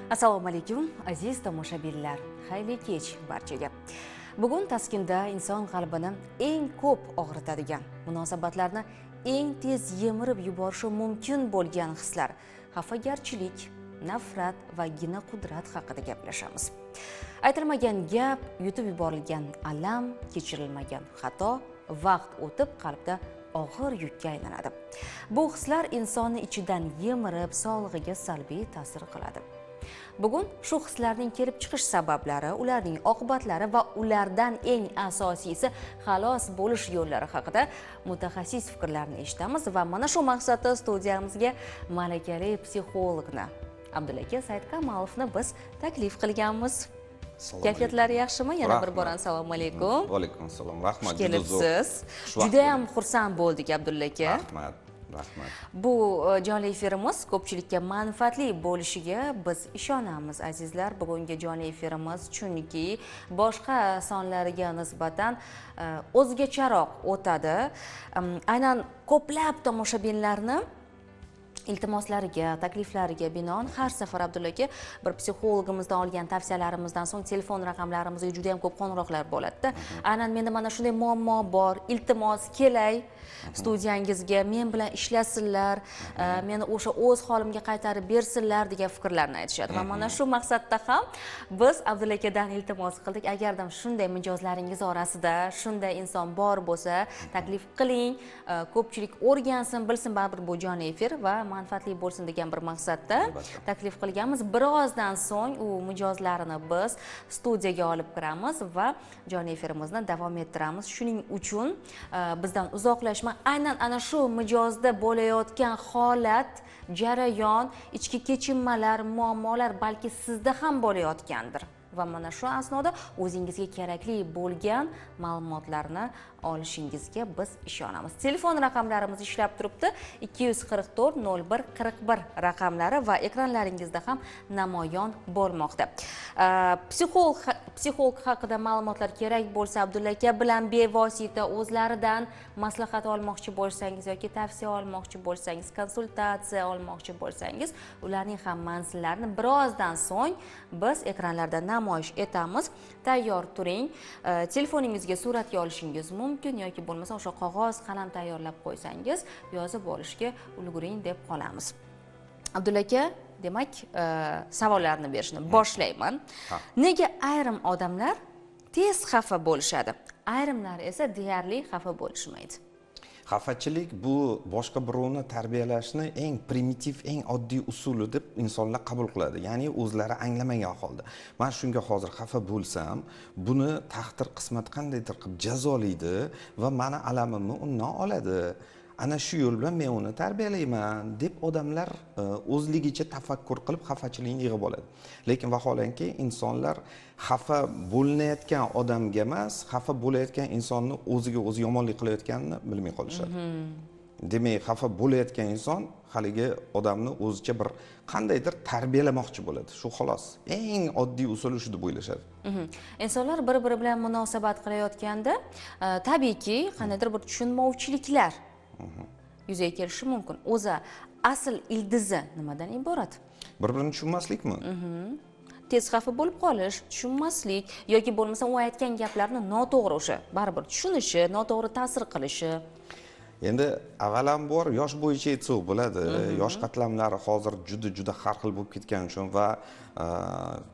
Assalomu alaykum aziz tomoshabinlar, xayrli kech barchaga. Bugun taskinda inson qalbini eng ko'p og'ritadigan, munosabatlarni eng tez yemirib yuborishi mumkin bo'lgan hislar, xafagarchilik, nafrat va gina qudrat haqida gaplashamiz. Aytilmagan gap, yutib yuborilgan alam, kechirilmagan xato vaqt o'tib qalbda og'ir yukka aylanadi. Bu hislar insonni ichidan yemirib, sog'lig'iga salbiy ta'sir qiladi. Bugun shu hislarning kelib chiqish sabablari, ularning oqibatlari va ulardan eng asosiysi xalos bo'lish yo'llari haqida mutaxassis fikrlarini eshitamiz va mana shu maqsadda studiyamizga malakali psixologni Abdullaka Saidkamolovni biz taklif qilganmiz. Kayfiyatlari yaxshimi? Yana bir bor assalomu alaykum. Va alaykum assalom. Rahmat, juda zo'r. Juda ham xursand bo'ldik Abdullaka. Rahmat. Rahmat. Bu jonli efirimiz ko'pchilikka manfaatli bo'lishiga biz ishonamiz azizlar. Bugungi jonli efirimiz chunki boshqa sonlariga nisbatan o'zgacharoq o'tadi. Aynan ko'plab tomoshabinlarni iltimoslariga, takliflariga binoan har safar Abdullaka bir psixologimizdan olgan tavsiyalarimizdan so'ng telefon raqamlarimizga juda ham ko'p qo'ng'iroqlar bo'ladi-da. Aynan menda mana shunday muammo bor, iltimos kelay studiyangizga, men bilan ishlasinlar, meni o'sha o'z holimga qaytarib bersinlar degan fikrlarni aytishadi. Va mana shu maqsadda ham biz Abdullakadan iltimos qildik. Agarda shunday mijozlaringiz orasida shunday inson bor bo'lsa, taklif qiling, ko'pchilik o'rgansin, bilsin, baribir bu jonli efir va manfaatli bo'lsin degan bir maqsadda taklif qilganmiz. Birozdan so'ng u mijozlarini biz studiyaga olib kiramiz va jonli efirimizni davom ettiramiz. Shuning uchun bizdan uzoqlashma. Aynan ana shu mijozda bo'layotgan holat, jarayon, ichki kechinmalar, muammolar balki sizda ham bo'layotgandir. Va mana shu asnoda o'zingizga kerakli bo'lgan ma'lumotlarni olishingizga biz ishonamiz. Telefon raqamlarimiz ishlab turibdi. 244 01 41 raqamlari va ekranlaringizda ham namoyon bo'lmoqda. Psixolog haqida ma'lumotlar kerak bo'lsa, Abdullaka bilan bevosita o'zlaridan maslahat olmoqchi bo'lsangiz yoki tavsiya olmoqchi bo'lsangiz, konsultatsiya olmoqchi bo'lsangiz, ularning ham manzillarini birozdan so'ng biz ekranlarda namoyish etamiz. Tayyor turing. Telefoningizga suratga olishingiz mumkin yoki bo'lmasa o'sha qog'oz, qalam tayyorlab qo'ysangiz, yozib olishga ulguring deb qolamiz. Abdullaka, demak, savollarni berishni boshlayman. Nega ayrim odamlar tez xafa bo'lishadi, ayrimlar esa deyarli xafa bo'lishmaydi? Xafachilik bu boshqa birovni tarbiyalashni eng primitiv, eng oddiy usuli deb insonlar qabul qiladi. Ya'ni o'zlari anglamagan holda. Men shunga hozir xafa bo'lsam, buni taqdir qismat qandaydir qilib jazolaydi va meni alamimni undan oladi. Ana shu yo'l bilan men uni tarbiyalayman deb odamlar o'zligicha tafakkur qilib xafachilikni yig'ib oladi. Lekin vaholanki insonlar xafa bo'linayotgan odamga emas, xafa bo'layotgan insonni o'ziga o'zi yomonlik qilayotganini bilmay qolishadi. Demak, xafa bo'layotgan inson haligi odamni o'zicha bir qandaydir tarbiyalamoqchi bo'ladi. Shu xolos. Eng oddiy usuli shu deb o'ylashadi. Insonlar bir-biri bilan munosabat qilayotganda, tabiiyki, qandaydir bir tushunmovchiliklar yuzaga kelishi mumkin. O'zi asl ildizi nimadan iborat? Bir-birini tushunmaslikmi? Tez xafa bo'lib qolish, tushunmaslik yoki bo'lmasa u aytgan gaplarni noto'g'ri o'sha baribir tushunishi, noto'g'ri ta'sir qilishi. Endi avvalambor yosh bo'yicha aytsak bo'ladi. Yosh qatlamlari hozir juda-juda har xil bo'lib ketgani uchun va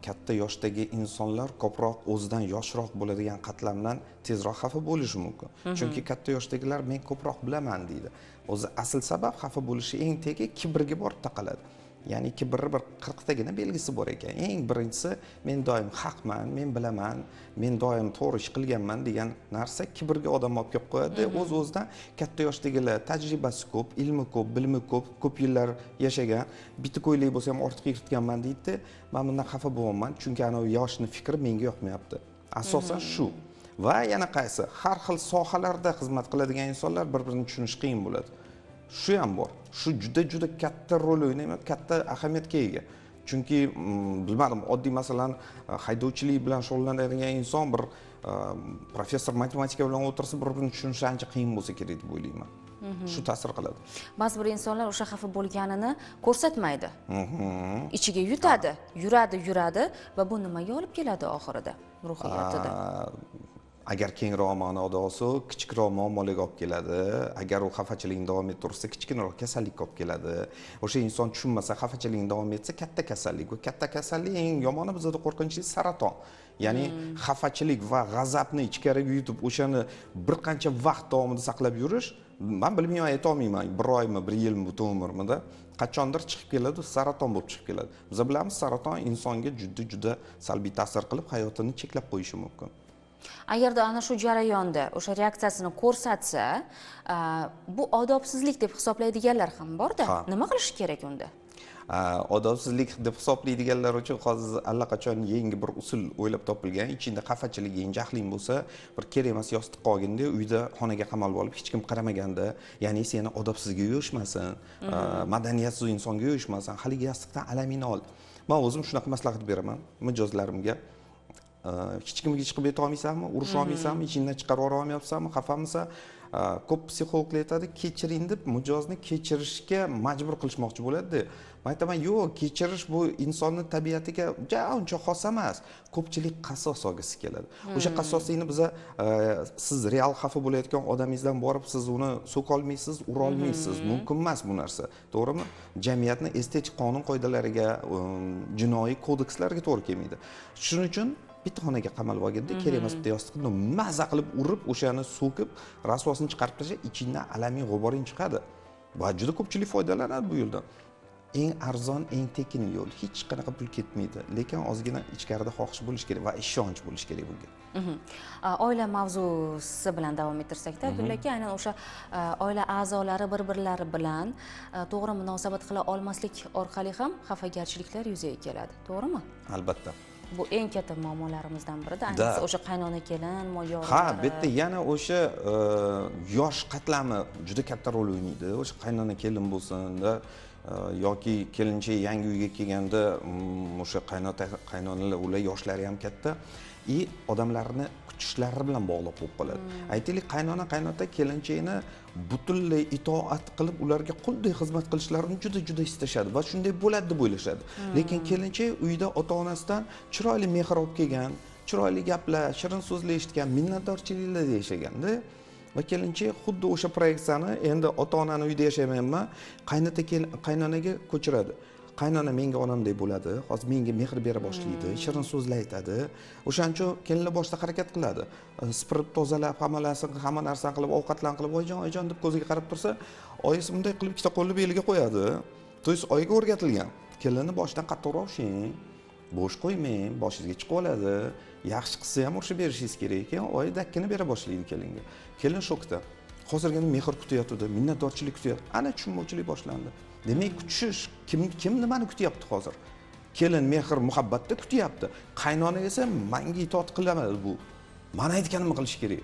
katta yoshdagi insonlar ko'proq o'zidan yoshroq bo'ladigan qatlamdan tezroq xafa bo'lishi mumkin. Chunki katta yoshdagilar men ko'proq bilaman deydi. O'zi asl sabab xafa bo'lishi eng tegi kibrga borib taqaladi. Ya'ni kibrni bir 40 tagina belgisi bor ekan. Eng birinchisi men doim haqman, men bilaman, men doim to'g'ri ish qilganman degan narsa kibrga odam olib kelib qo'yadi. O'z-o'zidan katta yoshdagilar tajribasi ko'p, ilmi ko'p, bilimi ko'p, ko'p yillar yashagan, bitta ko'ylak bo'lsa ham ortiq yirtganman deydi. Men bundan xafa bo'lyapman, chunki ana u yoshni fikri menga yoqmayapti. Asosan shu. Va yana qaysi har xil sohalarda xizmat qiladigan insonlar bir-birini tushunish qiyin bo'ladi. Shu ham bor. Shu juda-juda katta rol o'ynaydi, katta ahamiyatga ega. Chunki bilmadim, oddiy masalan haydovchilik bilan shug'ullanadigan inson bir professor matematika bilan o'tirsa bir-birini tushunishi ancha qiyin bo'lsa kerak deb o'ylayman. Shu ta'sir qiladi. Ba'zi bir insonlar o'sha xafa bo'lganini ko'rsatmaydi. Ichiga yutadi, yuradi, yuradi va bu nimaga olib keladi oxirida ruhiyatida? Agar kengroq ma'noda olsa, kichikroq muammolarga olib keladi. Agar u xafachilikni davom ettirsa, kichkinaroq kasallikka olib keladi. O'sha inson tushunmasa, xafachilikni davom etsa, katta kasallik. Va katta kasallik eng yomoni bizda qo'rqinchli saraton. Ya'ni xafachilik va g'azabni ichkariga yutib, o'shani bir qancha vaqt davomida saqlab yurish, men bilmayman, ayta olmayman, bir oymi, bir yilmi, butun umrmida qachondir chiqib keladi, saraton bo'lib chiqib keladi. Biz bilamiz, saraton insonga juda-juda salbiy ta'sir qilib, hayotini cheklab qo'yishi mumkin. Agarda ana shu jarayonda o'sha reaksiyasini ko'rsatsa, bu odobsizlik deb hisoblaydiganlar ham bor-da. Nima qilish kerak unda? Odobsizlik deb hisoblaydiganlar uchun hozir allaqachon yangi bir usul o'ylab topilgan. Ichingda xafachiliging, jahling bo'lsa, bir kerak emas yostiqqa olginda uyda xonaga qamalib olib hech kim qaramaganda, ya'ni seni odobsizga yo'yishmasin, madaniyatsiz insonga yo'yishmasin, haligi yostiqdan alamingni ol. Men o'zim shunaqa maslahat beraman mijozlarimga. Hech kimga chiqib ayta olmaysanmi, urusha olmaysanmi, ichingdan chiqarib yubora olmayapsanmi, xafamisan? Ko'p psixologlar aytadi, kechiring deb mijozni kechirishga majbur qilishmoqchi bo'ladi. Men aytaman, yo'q, kechirish bu insonning tabiatiga uncha xos emas. Ko'pchilik qasos olgisi keladi. O'sha qasoslikni biza siz real xafa bo'layotgan odamingizdan borib siz uni so'ka olmaysiz, ura olmaysiz. Mumkin emas bu narsa. To'g'rimi? Jamiyatning estetik qonun qoidalariga, jinoiy kodekslarga to'g'ri kelmaydi. Shuning uchun bitta xonaga qamalib olganda kerak emas bitta yostiqni maza qilib urib, o'shani so'kib, rasvosini chiqarib tashlab, ichingdan alaming, g'uboring chiqadi. Va juda ko'pchilik foydalanadi bu yo'ldan. Eng arzon, eng tekin yo'l. Hech qanaqa pul ketmaydi, lekin ozgina ichkarida xohish bo'lishi kerak va ishonch bo'lishi kerak bunga. Oila mavzusi bilan davom ettirsakda, Abdulla aka, aynan o'sha oila a'zolari bir-birlari bilan to'g'ri munosabat qila olmaslik orqali ham xafagarchiliklar yuzaga keladi, to'g'rimi? Albatta. Bu eng katta muammolarimizdan birida, ayniqsa o'sha qaynona kelin mojarolari. Ha, bu yerda yana o'sha yosh qatlami juda katta rol o'ynaydi. O'sha qaynona kelin bo'lsin-da yoki kelinchak yangi uyga kelganda o'sha qaynota qaynonalar, ular yoshlari ham katta и odamlarni kutishlari bilan bog'liq bo'lib qoladi. Aytaylik, qaynona qaynota kelinchakni butunlay itoat qilib, ularga quldek xizmat qilishlarini juda-juda istashadi va shunday bo'ladi deb o'ylashadi. Lekin kelinchak uyda ota-onasidan chiroyli mehr olib kelgan, chiroyli gaplar, shirin so'zlar eshitgan, minnatdorchiliklarda yashaganda va kelinchak xuddi o'sha proyeksiyani endi ota-onani uyda yashamayman, qaynota qaynonaga ko'chiradi. Qaynona menga onamdek bo'ladi, hozir menga mehr bera boshlaydi, shirin so'zlar aytadi. O'shaning uchun kelinlar boshida harakat qiladi. Sipirib, tozalab, hamma narsani qilib, ovqatlarni qilib, oyijon, oyijon deb ko'ziga qarab tursa, oyisi bunday qilib ikkita qo'lni beliga qo'yadi. To есть oyiga o'rgatilgan. Kelinni boshidan qattiqroq ushlang, bo'sh qo'ymang, boshingizga chiqib oladi. Yaxshi qilsa ham urishib berishingiz kerak ekan, oyi dakkini bera boshlaydi kelinga. Kelin shokda. Hozirgina mehr kutyapti, minnatdorchilik kutyapti. Ana tushunmovchilik boshlandi. Demak, kutishish, kim nimani kutyapti hozir? Kelin mehr, muhabbatni kutyapti. Qaynona esa menga itoat qilamadi bu. Mana aytganimni qilish kerak.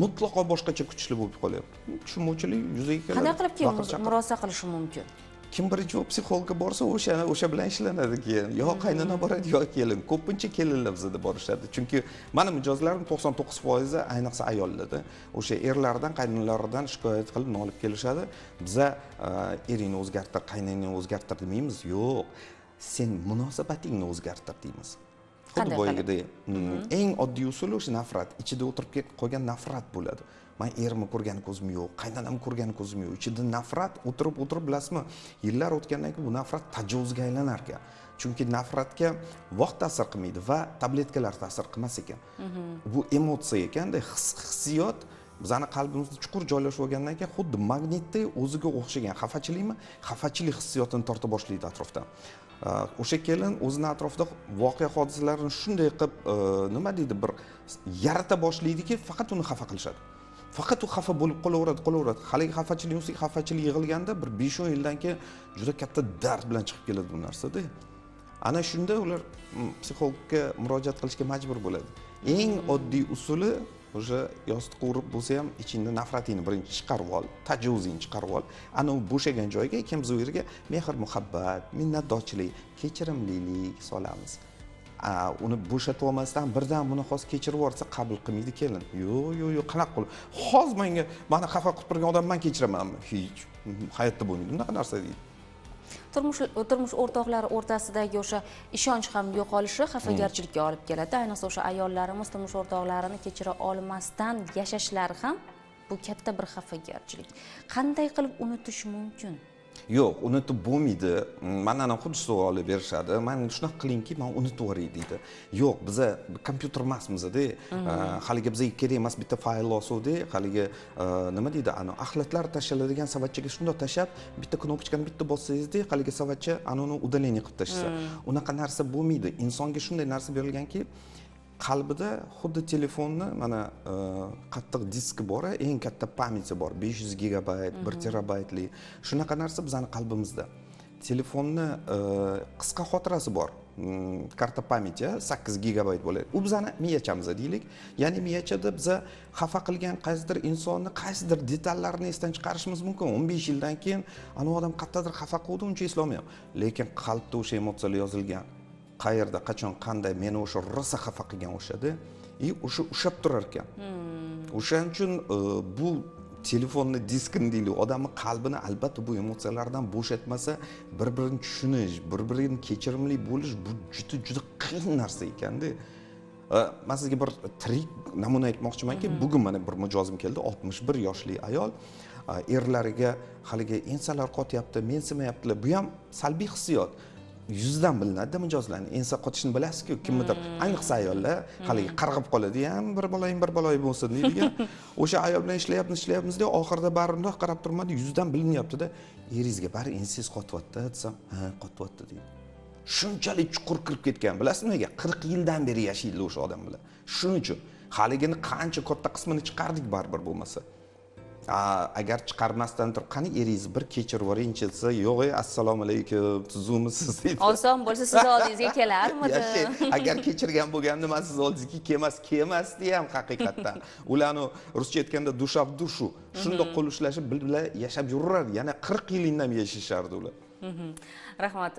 Mutlaqo boshqacha kutishli bo'lib qolyapti. Tushunmovchilik yuzaga keladi. Qanday qilib keyin murosa qilishi mumkin? Kim birinchi psixologga borsa, o'sha bilan ishlanadi keyin. Yo qaynona boradi, yo kelin. Ko'pincha kelinlar bizda borishadi. Chunki meni mijozlarim 99% ayniqsa ayollarda. O'sha erlardan, qaynonalaridan shikoyat qilib nolib kelishadi. Biza eringni o'zgartir, qaynonangni o'zgartir demaymiz. Yo'q. Sen munosabatingni o'zgartir deymiz. Xuddi boyagidek. Eng oddiy usuli o'sha nafrat, ichida o'tirib qolgan nafrat bo'ladi. Men erimni ko'rgan ko'zim yo'q, qaynonamni ko'rgan ko'zim yo'q. Ichida nafrat o'tirib, bilasizmi, yillar o'tgandan keyin bu nafrat tajovuzga aylanar ekan. Chunki nafratga vaqt ta'sir qilmaydi va tabletkalar ta'sir qilmas ekan. Bu emotsiya ekanda, hissiyot bizning qalbimizda chuqur joylashib olgandan keyin xuddi magnitdek o'ziga o'xshagan xafachilikmi, xafachilik hissiyotini torta boshlaydi atrofdan. O'sha kelin o'zini atrofida voqea hodisalarni shunday qilib, nima deydi, bir yarata boshlaydiki, faqat uni xafa qilishadi. Faqat u xafa bo'lib qolaveradi. Haligi xafachilik ustiga xafachilik yig'ilganda bir 5-10 yildan keyin juda katta dard bilan chiqib keladi bu narsada. Ana shunda ular psixologga murojaat qilishga majbur bo'ladi. Eng oddiy usuli o'sha yostiqqa urib bo'lsa ham ichingda nafratingni birinchi chiqarib ol, tajovuzingni chiqarib ol. Ana u bo'shagan joyga keyin biz u yerga mehr, muhabbat, minnatdorchilik, kechirimlilik solamiz. Uni bo'shatib olmasdan birdan buni hozir kechirib yuborsa qabul qilmaydi kelin. Yo'q, yo'q, yo'q, qanaqa qilib? Hozir menga meni xafa qilib turgan odam men kechiramanmi? Hech hayotda bo'lmaydi bunaqa narsa deydi. Turmush o'rtoqlari o'rtasidagi o'sha ishonch ham yo'qolishi xafagarchilikka olib keladi. Ayniqsa o'sha ayollarimiz turmush o'rtoqlarini kechira olmasdan yashashlari ham bu katta bir xafagarchilik. Qanday qilib unutish mumkin? Yo'q, unutib bo'lmaydi. Mendan ham xuddi savol berishadi. Men shunaqa qilingki, men unutib yuboray deydi. Yo'q, biza kompyuter emasmiz-da. Haligi bizga kerak emas bitta fayl olsak-da, haligi nima deydi, ana axlatlar tashlanadigan savatchaga shundoq tashlab, bitta knopkani bitta bossangizda, haligi savatcha ana uni udalение qilib tashlasa. Unaqa narsa bo'lmaydi. Insonga shunday narsa berilganki, qalbida xuddi telefonni mana qattiq diski bor, eng katta pamyati bor, 500 gigabayt, 1 terabaytli. Shunaqa narsa bizning qalbimizda. Telefonni qisqa xotirasi bor. Karta pamyati 8 gigabayt bo'ladi. U bizning miyachamizda deylik. Ya'ni miyachada biza xafa qilgan qaysidir insonni qaysidir detallarini esdan chiqarishimiz mumkin. 15 yildan keyin ana odam qayerdadir xafa qildi, uncha eslolmayman. Lekin qalbda o'sha emotsiyalar yozilgan. Qayerda, qachon, qanday meni o'sha rosa xafa qilgan o'shada, o'sha ushlab turar ekan. O'shaning uchun bu telefonni diskini deylik, odamning qalbini albatta bu emotsiyalardan bo'shatmasa, bir-birini tushunish, bir-birini kechirimli bo'lish bu juda juda qiyin narsa ekanda. Men sizga bir tirik namuna aytmoqchimanki, bugun mana bir mijozim keldi, 61 yoshli ayol, erlariga haligi ensalar qotyapti, mensimayaptilar. Bu ham salbiy hissiyot. Yuzdan bilinadi mijozlarni. Ensa qotishini bilasiz-ku, kimnidir, ayniqsa ayollar haligi qarg'ib qoladi, ham bir bolayim, bir bolayim bo'lsin deydigan. O'sha ayol bilan ishlayapmiz, deya oxirida baribir bundoq qarab turmadi, yuzdan bilinyapti-da. Eringizga bari ensangiz qotyapti desam, ha, qotyapti deydi. Shunchalik chuqur kirib ketgan, bilasizmi nega? 40 yildan beri yashaydi o'sha odam bilan. Shuning uchun haligini qancha katta qismini chiqardik baribir bo'lmasa. Agar chiqarmasdan turib, qani eringizni bir kechirib yuboringchi desa, yo'q, assalomu alaykum, tuzukmisiz deydi. Oson bo'lsa siz oldingizga kelarmidi? Agar kechirgan bo'lganda men siz oldingizga kelmasdi ham haqiqatdan. Ularni ruscha aytganda dusha v dushu, shundoq qo'l ushlashib birga yashab yurardi, yana 40 yil indamay yashashardi ular. Rahmat,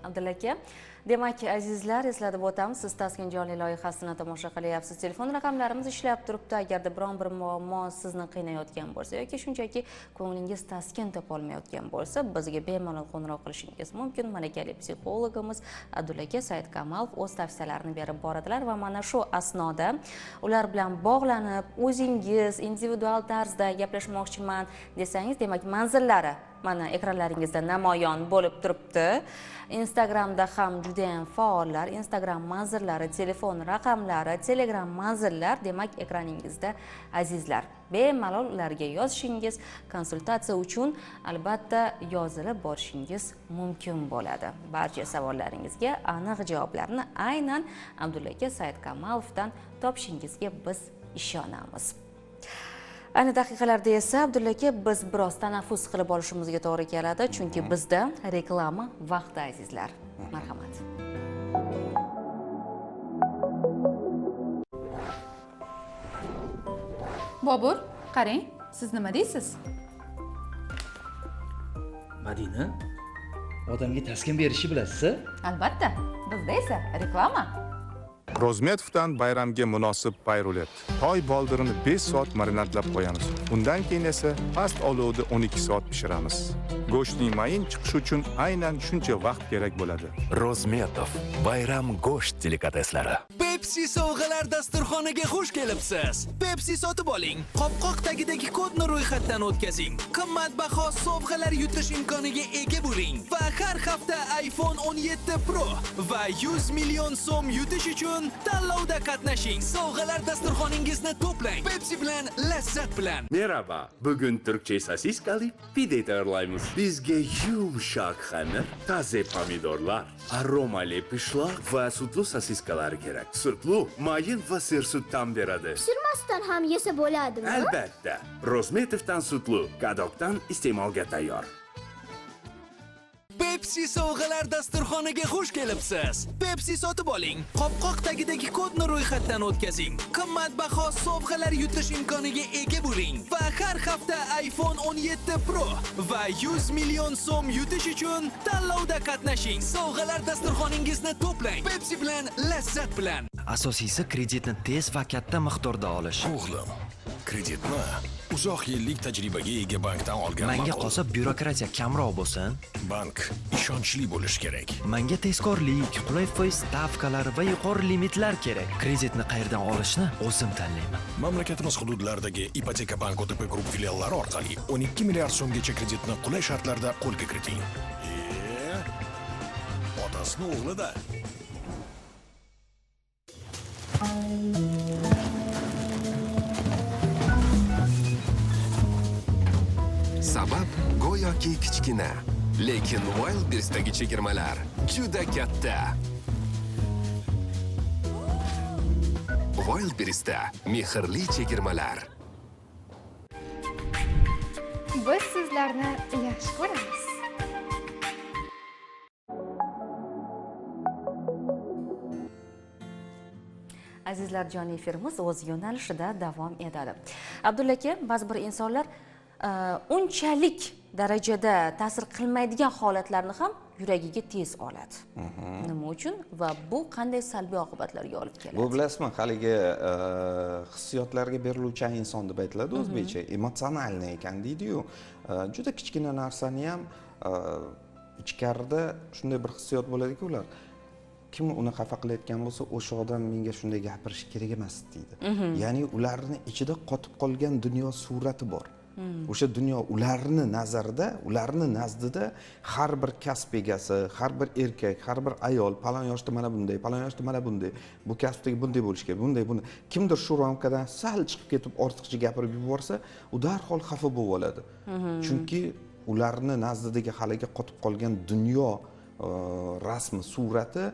Abdulla aka. Demak, azizlar, eslatib o'tamiz, siz Taskin jonli loyihasini tomosha qilyapsiz. Telefon raqamlarimiz ishlab turibdi. Agarda biron bir muammo sizni qiynayotgan bo'lsa yoki shunchaki ko'nglingiz taskin topa olmayotgan bo'lsa, bizga bemalol qo'ng'iroq qilishingiz mumkin. Malakali psixologimiz Abdulla aka Saidkamalov o'z tavsiyalarini berib boradilar va mana shu asnoda ular bilan bog'lanib, o'zingiz individual tarzda gaplashmoqchiman desangiz, demak, manzillari mana ekranlaringizda namoyon bo'lib turibdi. Instagramda ham juda ham faollar. Instagram manzillari, telefon raqamlari, Telegram manzillar demak ekraningizda azizlar. Bemalol ularga yozishingiz, konsultatsiya uchun albatta yozilib borishingiz mumkin bo'ladi. Barcha savollaringizga aniq javoblarni aynan Abdulla aka Saidkamalovdan topishingizga biz ishonamiz. Ayni daqiqalarda esa Abdulla aka biz biroz tanaffus qilib olishimizga to'g'ri keladi, chunki bizda reklama vaqti azizlar. Marhamat. Bobur, qarang, siz nima deysiz? Madina, odamga taskin berishni bilasiz-a? Albatta, bizda esa reklama. Rozmetovdan bayramga munosib payrulet. Toy boldirini 5 soat marinadlab qo'yamiz. Undan keyin esa past olovda 12 soat pishiramiz. Go'shtning mayin chiqishi uchun aynan shuncha vaqt kerak bo'ladi. Rozmetov bayram go'sht delikateslari. Pepsi sovg'alar dasturxoniga xush kelibsiz. Pepsi sotib oling. Qopqoq tagidagi kodni ro'yxatdan o'tkazing. Qimmatbaho sovg'alar yutish imkoniga ega bo'ling va har hafta iPhone 17 Pro va 100 million so'm yutish uchun tanlovda qatnashing. Sovg'alar dasturxoningizni to'plang. Pepsi bilan lazzat bilan. Merhaba. Bugün Türkçe sosiskali pide tayyorlaymiz. Bizga yumşak hamir, taze pomidorlar, aromali pishloq va sutli sosiskalar kerak. Sutlu, mayin va sersutdan beradi. Pishirmasdan ham yesa bo'ladimi? Albatta. Rozmetovdan sutlu, kadokdan iste'molga tayyor. Pepsi sovg'alar dasturxoniga xush kelibsiz. Pepsi sotib oling. Qopqoq tagidagi kodni ro'yxatdan o'tkazing. Qimmatbaho sovg'alar yutish imkoniga ega bo'ling va har hafta iPhone 17 Pro va 100 million so'm yutish uchun tanlovda qatnashing. Sovg'alar dasturxoningizni to'plang. Pepsi bilan lazzat bilan. Asosiysi kreditni tez va katta miqdorda olish. O'g'lim, kreditni uzoq yillik tajribaga ega bankdan olgan ma'qul. Menga qolsa byurokratiya kamroq bo'lsin. Bank ishonchli bo'lishi kerak. Menga tezkorlik, qulay foiz stavkalari va yuqori limitlar kerak. Kreditni qayerdan olishni o'zim tanlayman. Mamlakatimiz hududlaridagi Ipoteka bank OTP Group filiallari orqali 12 milliard so'mgacha kreditni qulay shartlarda qo'lga kiriting. Otasini o'g'lida. Sabab go'yoki kichkina, lekin Wildberries'dagi chegirmalar juda katta. Wildberries'da mehrli chegirmalar. Biz sizlarni yaxshi ko'ramiz. Azizlar, jonli efirimiz o'z yo'nalishida davom etadi. Abdulla aka, ba'zi bir insonlar unchalik darajada ta'sir qilmaydigan holatlarni ham yuragiga tez oladi. Nima uchun va bu qanday salbiy oqibatlarga olib keladi? Bu bilasizmi, haligi hissiyotlarga beriluvchan inson deb aytiladi o'zbekcha, emotsionalniy ekan deydi-yu. Juda kichkina narsani ham ichkarida shunday bir hissiyot bo'ladiki, ular kim uni xafa qilayotgan bo'lsa, o'sha odam menga shunday gapirish kerak emas deydi. Ya'ni ularning ichida qotib qolgan dunyo surati bor. O'sha dunyo ularni nazarida, ularni nazdida har bir kasb egasi, har bir erkak, har bir ayol falon yoshda mana bunday, falon yoshda mana bunday, bu kasbdagi bunday bo'lishi kerak, bunday bunday. Kimdir shu ramkadan sal chiqib ketib ortiqcha gapirib yuborsa, u darhol xafa bo'lib oladi. Chunki ularni nazdidagi haligi qotib qolgan dunyo rasmi, surati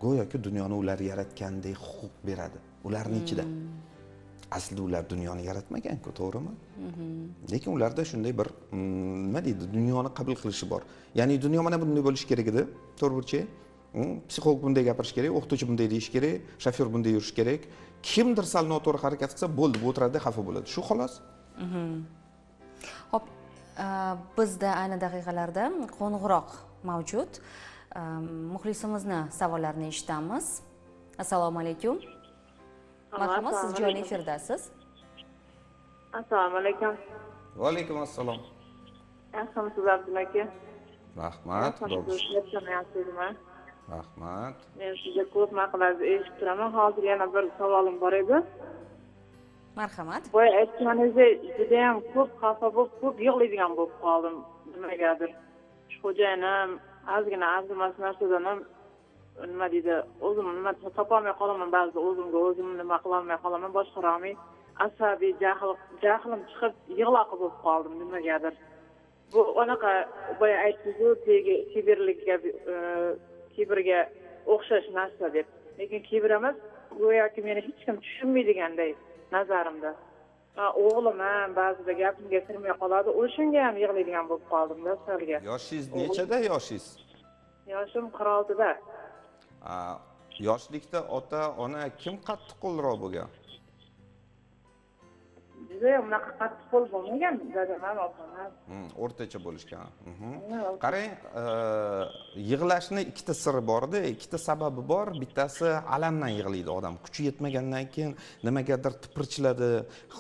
go'yoki dunyoni ular yaratgandek huquq beradi ularning ichida. Aslida ular dunyoni yaratmagan-ku, to'g'rimi? Lekin ularda shunday bir nima deydi, dunyoni qabul qilishi bor. Ya'ni dunyo mana bunday bo'lishi kerak edi, to'g'ri-burchak. Psixolog bunday gapirish kerak, o'qituvchi bunday deyish kerak, shofyor bunday yurish kerak. Kimdir sal noto'g'ri harakat qilsa, bo'ldi, bu o'tiradi, xafa bo'ladi. Shu xolos. Xo'p, bizda ayni daqiqalarda qo'ng'iroq mavjud. Muxlisimizni savollarini eshitamiz. Assalomu alaykum. Marhamat, siz jonli efirdasiz. Assalomu alaykum. Va alaykum assalom. Yaxshimisiz, Abdulla aka? Rahmat. Rahmat. Men sizga ko'p maqolalarni eshitib turaman. Hozir yana bir savolim bor edi. Marhamat. Boya aytganingizdek, juda ham ko'p xafa bo'lib, ko'p yig'laydigan bo'lib qoldim. Nimagadir. Shu xo'jayinim ozgina arzimas narsadan ham nima deydi, o'zim nima topolmay qolaman, ba'zida o'zimga o'zim nima qilolmay qolaman, boshqarolmay asabiy jahlim chiqib yig'loqi bo'lib qoldim nimagadir. Bu anaqa boya aytdingiz-ku, kiberlikka, kiberga o'xshash narsa deb. Lekin kiber emas, go'yoki meni hech kim tushunmaydiganday nazarimda. O'g'lim ham ba'zida gapimga kirmay qoladi, o'shanga ham yig'laydigan bo'lib qoldim-da salga. Yoshingiz nechada yoshingiz? Yoshim 46da. Yoshlikda ota ona kim qattiqqo'lroq bo'lgan? Judayam unaqa qattiqqo'l bo'lmagan, dadam ham, opam ham. O'rtacha bo'lishgan. Qarang, yig'lashni ikkita siri borda, ikkita sababi bor. Bittasi alamdan yig'laydi odam. Kuchi yetmagandan keyin nimagadir tipirchiladi,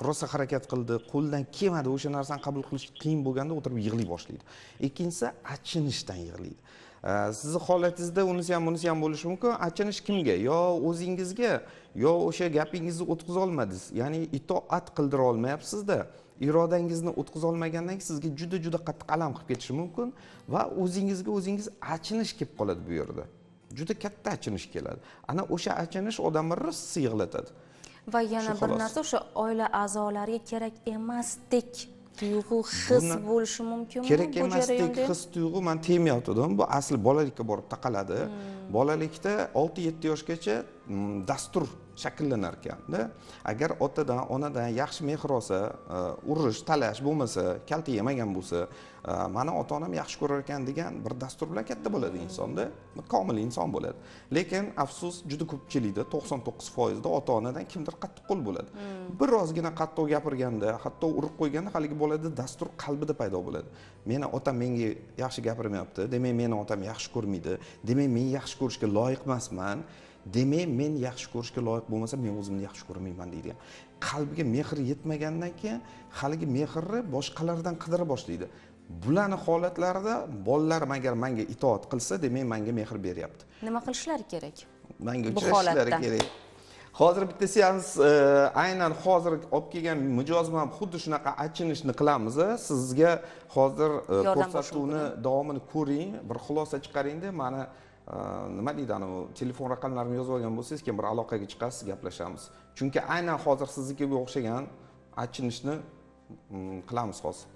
rosa harakat qildi, qo'ldan kelmadi, o'sha narsani qabul qilish qiyin bo'lganda o'tirib yig'lay boshlaydi. Ikkinchisi achinishdan yig'laydi. Sizni holatingizda unisi ham bunisi ham bo'lishi mumkin. Achinish kimga? Yo o'zingizga, yo o'sha gapingizni o'tkaza olmadingiz. Ya'ni itoat qildira olmayapsiz-da. Irodangizni o'tkaza olmagandan keyin sizga juda-juda qattiq alam qilib ketishi mumkin va o'zingizga o'zingiz achinish kelib qoladi bu yerda. Juda katta achinish keladi. Ana o'sha achinish odamni rosa yig'latadi. Va yana bir narsa, o'sha oila a'zolariga kerak emasdek tuyg'u, his bo'lishi mumkinmi? Kerak emasdek his tuyg'u men tegmayotgandim. Bu asli bolalikka borib taqaladi. Bolalikda 6-7 yoshgacha dastur Shakllanar ekanda. Agar otadan, onadan yaxshi mehr olsa, urush, talash bo'lmasa, kalta yemagan bo'lsa, mani ota-onam yaxshi ko'rar ekan degan bir dastur bilan katta bo'ladi insonda, komil inson bo'ladi. Lekin afsus, juda ko'pchilikda 99% da ota-onadan kimdir qattiqqo'l bo'ladi. Birozgina qattiq gapirganda, hatto urib qo'yganda haligi bolada dastur qalbida paydo bo'ladi. Meni otam menga yaxshi gapirmayapti, demak meni otam yaxshi ko'rmaydi, demak men yaxshi ko'rishga loyiq emasman. Demak men yaxshi ko'rishga loyiq bo'lmasam, men o'zimni yaxshi ko'rmayman deydigan. Qalbiga mehr yetmagandan keyin haligi mehrni boshqalardan qidira boshlaydi. Bularning holatlarida bolalarim agar menga itoat qilsa, demak menga mehr beryapti. Nima qilishlari kerak? Menga uchrashishlari kerak. Hozir bitta seans, aynan hozir olib kelgan mijozim ham xuddi shunaqa achinishni qilamiz. Sizga hozir ko'rsatuvni davomini ko'ring, bir xulosa chiqaringda, mani nima deydi, anavi telefon raqamlarini yozib olgan bo'lsangiz, keyin bir aloqaga chiqasiz, gaplashamiz. Chunki aynan hozir siznikiga o'xshagan achinishni qilamiz hozir.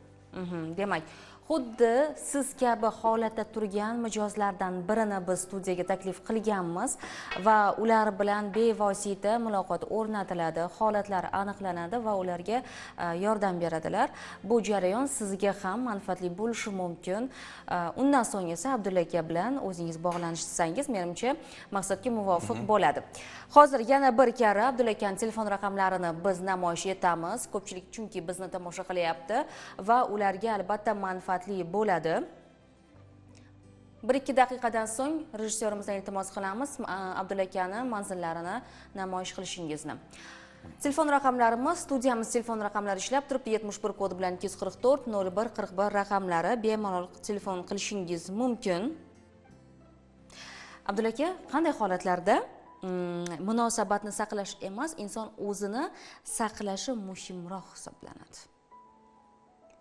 Demak, xuddi siz kabi holatda turgan mijozlardan birini biz studiyaga taklif qilganmiz va ular bilan bevosita muloqot o'rnatiladi, holatlar aniqlanadi va ularga yordam beradilar. Bu jarayon sizga ham manfaatli bo'lishi mumkin. Undan so'ng esa Abdulla aka bilan o'zingiz bog'lanishsangiz, menimcha maqsadga muvofiq bo'ladi. Hozir yana bir karra Abdulla akaning telefon raqamlarini biz namoyish etamiz. Ko'pchilik chunki bizni tomosha qilyapti va ularga albatta manfaatli bo'ladi. 1-2 daqiqadan so'ng rejissyorimizdan iltimos qilamiz Abdulla akani manzillarini namoyish qilishingizni. Telefon raqamlarimiz, studiyamiz telefon raqamlari ishlab turibdi. 71 kodi bilan 244 01 41 raqamlari, bemalol telefon qilishingiz mumkin. Abdulla aka, qanday holatlarda munosabatni saqlash emas, inson o'zini saqlashi muhimroq hisoblanadi?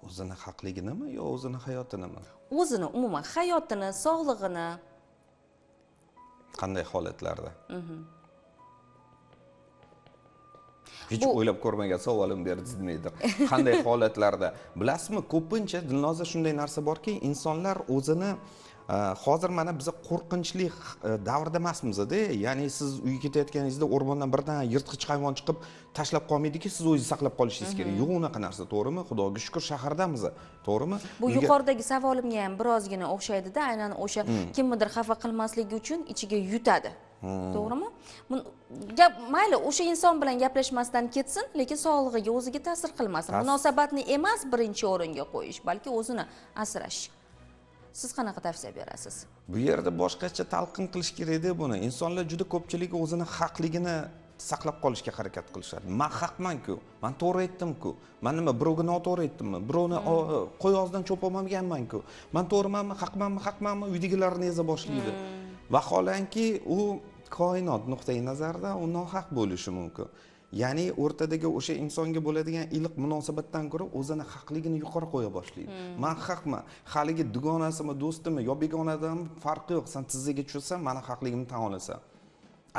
O'zini haqliginimi yo o'zini hayotinimi? O'zini, umuman hayotini, sog'lig'ini. Qanday holatlarda? Hech o'ylab ko'rmagan savolim berdingiz demaydir. Qanday holatlarda? Bilasizmi, ko'pincha Dilnoza shunday narsa borki, insonlar o'zini hozir mana biz qo'rqinchli davrda emasmiz-da. Ya'ni siz uyga ketayotganingizda o'rmondan birdan yirtqich hayvon chiqib tashlab qolmaydiki, siz o'zingiz saqlab qolishingiz kerak. Yo'q unaqa narsa, to'g'rimi? Xudoga shukr, shahardamiz, to'g'rimi? Bu yuqoridagi savolimga ham birozgina o'xshaydi-da, aynan o'sha kimnidir xafa qilmasligi uchun ichiga yutadi. To'g'rimi? Gap mayli, o'sha inson bilan gaplashmasdan ketsin, lekin sog'lig'iga o'ziga ta'sir qilmasin. Munosabatni emas birinchi o'ringa qo'yish, balki o'zini asrash. Siz qanaqa tavsiya berasiz? Bu yerda boshqacha talqin qilish kerak-da buni. Insonlar juda ko'pchiligi o'zini haqligini saqlab qolishga harakat qilishadi. Men haqman-ku, men to'g'ri aytdim-ku, men nima birovga noto'g'ri aytdimmi, birovni qo'y og'zidan cho'p olmaganman-ku, men to'g'rimanmi, haqmanmi, haqmanmi, uydagilarni eza boshlaydi. Vaholanki u koinot nuqtai nazaridan u nohaq bo'lishi mumkin. Ya'ni o'rtadagi o'sha insonga bo'ladigan iliq munosabatdan ko'ra o'zini haqligini yuqori qo'ya boshlaydi. Men haqman, haligi dugonasimi, do'stimi yo begonadan farqi yo'q, sen tizzaga tushasan, meni haqligimni tan olasan.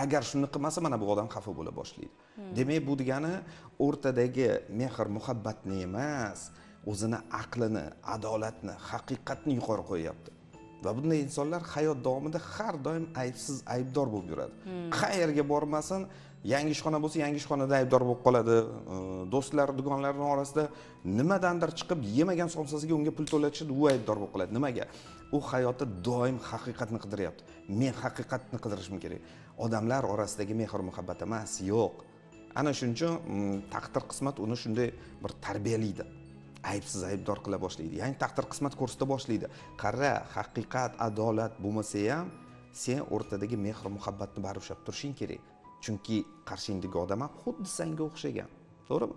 Agar shuni qilmasa, mana bu odam xafa bo'la boshlaydi. Demak, bu degani o'rtadagi mehr, muhabbatni emas, o'zini aqlini, adolatni, haqiqatni yuqori qo'yapti. Va bunday insonlar hayot davomida har doim aybsiz aybdor bo'lib yuradi. Qayerga bormasin, yangi ishxona bo'lsa, yangi ishxonada aybdor bo'lib qoladi. Do'stlar, dugonlarning orasida nimadandir chiqib yemagan somsasiga unga pul to'latishadi, u aybdor bo'lib qoladi. Nimaga? U hayotda doim haqiqatni qidiryapti. Men haqiqatni qidirishim kerak. Odamlar orasidagi mehr muhabbat emas, yo'q. Ana shuning uchun taqdir qismat uni shunday bir tarbiyalaydi. Aybsiz aybdor qila boshlaydi. Ya'ni taqdir qismat ko'rsata boshlaydi. Qara, haqiqat, adolat bo'lmasa ham sen o'rtadagi mehr muhabbatni baribir ushlab turishing kerak. Chunki qarshingdagi odam ham xuddi senga o'xshagan. To'g'rimi?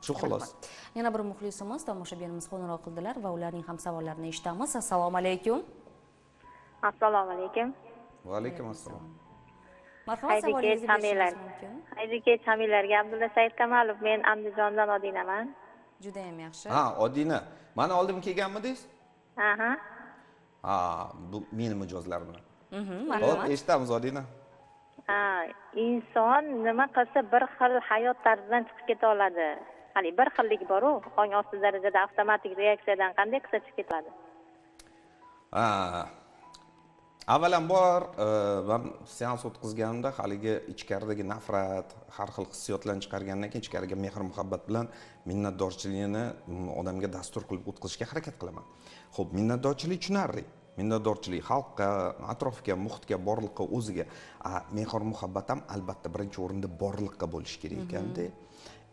Shu xolos. Yana bir muxlisimiz, tomoshabinimiz qo'ng'iroq qildilar va ularning ham savollarini eshitamiz. Assalomu alaykum. Assalomu alaykum. Va alaykum assalom. Marhamat, savolingizni berishingiz mumkin. Xayrli kech hammalarga. Abdulla Saidkamalov, men Andijondan Odinaman. Juda ham yaxshi. Ha, Odina. Mana oldim kelganmidingiz? Aha. Ha, bu meni mijozlarim bilan. Marhamat. Eshitamiz Odina. Ha, inson nima qilsa bir xil hayot tarzidan chiqib keta oladi. Hali bir xillik bor-u, ong osti darajada avtomatik reaksiyadan qanday qilsa chiqib ketadi? Ha. Avvalambor man seans o'tkazganimda haligi ichkaridagi nafrat, har xil hissiyotlarni chiqargandan keyin ichkariga mehr muhabbat bilan minnatdorchilikni odamga dastur qilib o'tkazishga harakat qilaman. Xo'p, minnatdorchilik tushunarli. Minnatdorchilik xalqqa, atrofga, muhitga, borliqqa, o'ziga. Mehr muhabbat ham albatta birinchi o'rinda borliqqa bo'lishi kerak ekanda.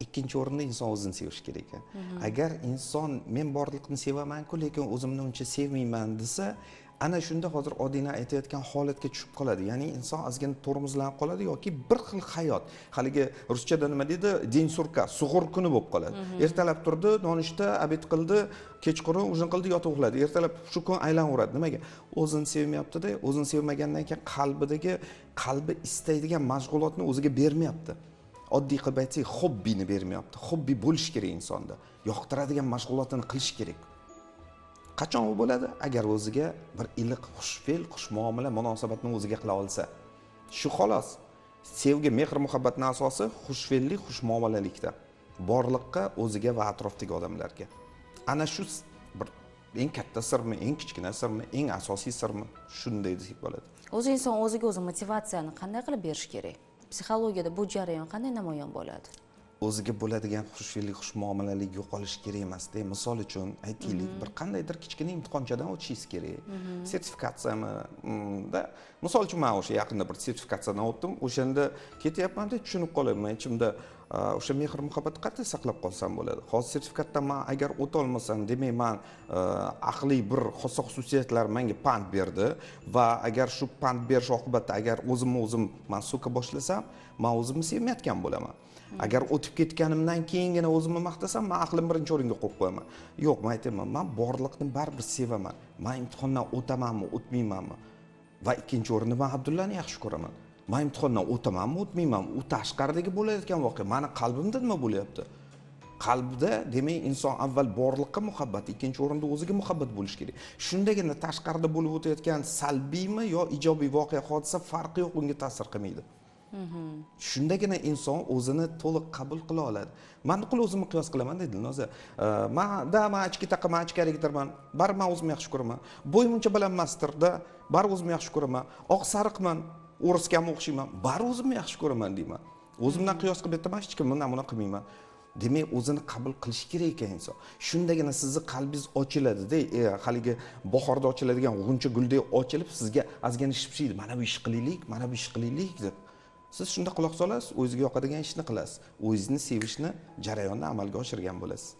Ikkinchi o'rinda inson o'zini sevishi kerak ekan. Agar inson men borliqni sevaman-ku, lekin o'zimni uncha sevmayman desa, ana shunda hozir Odina aytayotgan holatga tushib qoladi. Ya'ni inson ozgina tormozlanib qoladi yoki bir xil hayot, haligi ruschada nima deydi, день сурка, sug'ur kuni bo'lib qoladi. Ertalab turdi, nonushta, obed qildi, kechqurun ujin qildi, yotib uxladi. Ertalab shu kun aylanaveradi. Nimaga? O'zini sevmayapti-da, o'zini sevmagandan keyin qalbidagi, qalbi istaydigan mashg'ulotni o'ziga bermayapti. Oddiy qilib aytsak, hobbini bermayapti. Hobbi bo'lishi kerak insonda. Yoqtiradigan mashg'ulotini qilish kerak. Qachon u bo'ladi? Agar o'ziga bir iliq, xushfe'l, xushmuomala munosabatni o'ziga qila olsa. Shu xolos. Sevgi, mehr, muhabbatning asosi xushfe'llik, xushmuomalalikda. Borliqqa, o'ziga va atrofdagi odamlarga. Ana shu bir eng katta sirmi, eng kichkina sirmi, eng asosiy sirmi, shunday desak bo'ladi. O'zi inson o'ziga o'zi motivatsiyani qanday qilib berish kerak? Psixologiyada bu jarayon qanday namoyon bo'ladi? O'ziga bo'ladigan xushfe'llik, xushmuomalalik yo'qolishi kerak emas-da. Misol uchun aytaylik, bir qandaydir kichkina imtihonchadan o'tishingiz kerak. Sertifikatsiyami da. Misol uchun men o'sha yaqinda bir sertifikatsiyadan o'tdim. O'shanda ketyapman-da, tushunib qolyapman ichimda o'sha mehr muhabbatni qanday saqlab qolsam bo'ladi. Hozir sertifikatdan men agar o'ta olmasam, demak men aqliy bir xossa xususiyatlar menga pand berdi va agar shu pand berish oqibatida agar o'zimni o'zim men so'ka boshlasam, men o'zimni sevmayotgan bo'laman. Agar o'tib ketganimdan keyingina o'zimni maqtasam, men aqlim birinchi o'ringa qo'yib qo'yaman. Yo'q, men aytaman, men borliqni baribir sevaman. Men imtihondan o'tamanmi, o'tmaymanmi? Va ikkinchi o'rinda men Abdullani yaxshi ko'raman. Men imtihondan o'tamanmi, o'tmaymanmi? U tashqaridagi bo'layotgan voqea, meni qalbimda nima bo'lyapti? Qalbda, demak, inson avval borliqqa muhabbat, ikkinchi o'rinda o'ziga muhabbat bo'lishi kerak. Shundagina tashqarida bo'lib o'tayotgan salbiymi yo ijobiy voqea, hodisa farqi yo'q, unga ta'sir qilmaydi. Shundagina inson o'zini to'liq qabul qila oladi. Men nuqul o'zimni qiyos qilaman, dedi Dilnoza. Men ochki taqaman, ichkarigidirman. Baribir men o'zimni yaxshi ko'raman. Bo'yim uncha balandmasdir-da, baribir o'zimni yaxshi ko'raman. Oq sariqman, o'risga ham o'xshayman, baribir o'zimni yaxshi ko'raman deyman. O'zimdan qiyos qilib aytaman, hech kim bundan buni qilmayman. Demak, o'zini qabul qilish kerak ekan inson. Shundagina sizni qalbingiz ochiladi-da, haligi bahorda ochiladigan g'uncha guldek ochilib, sizga ozgina shipshiydi. Mana bu ish qilaylik, mana bu ish qilaylik deb. Siz shunda quloq solasiz, o'zingizga yoqadigan ishni qilasiz. O'zingizni sevishni jarayonda amalga oshirgan bo'lasiz.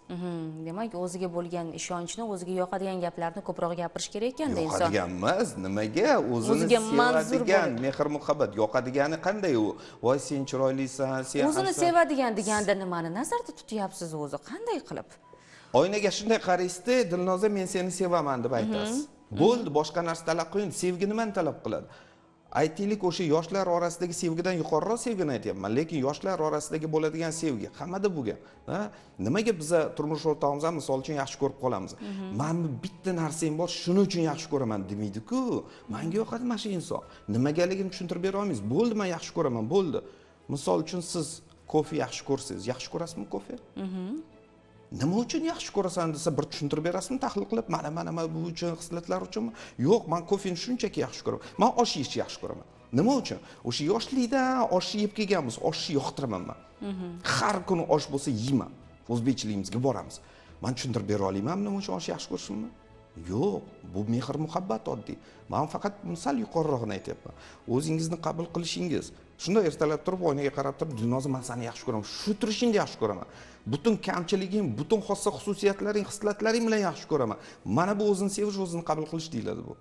Demak, o'ziga bo'lgan ishonchni, o'ziga yoqadigan gaplarni ko'proq gapirish kerak ekanda inson. Yoqadigan emas, nimaga? O'zini sevadigan, mehr-muhabbat yoqadigani qanday u? Voy, sen chiroylisan, sen o'zini sevadigan deganda nimani nazarda tutyapsiz o'zi? Qanday qilib? Oynaga shunday qaraysizda, Dilnoza, men seni sevaman deb aytasiz. Bo'ldi, boshqa narsa talab qiling. Sevgi nimani talab qiladi? Aytaylik, o'sha yoshlar orasidagi sevgidan yuqoriroq sevgini aytyapman, lekin yoshlar orasidagi bo'ladigan sevgi hammada bo'lgan. Nimaga biza turmush o'rtog'imiz ham misol uchun yaxshi ko'rib qolamiz? Mana bitta narsang bor, shuning uchun yaxshi ko'raman demaydi-ku. Menga yoqadi mana shu inson. Nimagaligini tushuntirib bera olmaysiz. Bo'ldi, men yaxshi ko'raman, bo'ldi. Misol uchun siz kofe yaxshi ko'rsangiz, yaxshi ko'rasizmi kofe? Nima uchun yaxshi ko'rasan desa, bir tushuntirib berasizmi, tahlil qilib, mana bu uchun, xislatlar uchunmi? Yo'q, men kofeni shunchaki yaxshi ko'raman. Men osh yeyishni yaxshi ko'raman. Nima uchun? O'sha yoshlikdan osh yeb kelganmiz, oshni yoqtiraman men. Har kuni osh bo'lsa yeyman. O'zbekchiligimizga boramiz. Men tushuntirib bera olamanmi nima uchun osh yaxshi ko'rishimni? Yo'q, bu mehr muhabbat oddiy. Men faqat sal yuqorirog'ini aytyapman. O'zingizni qabul qilishingiz. Shunda ertalab turib oynaga qarab turib, Dilnoza, men seni yaxshi ko'raman. Shu turishingni yaxshi ko'raman. Butun kamchiliging, butun xossa xususiyatlaring, xislatlaring bilan yaxshi ko'raman. Mana bu o'zini sevish, o'zini qabul qilish deyiladi bu.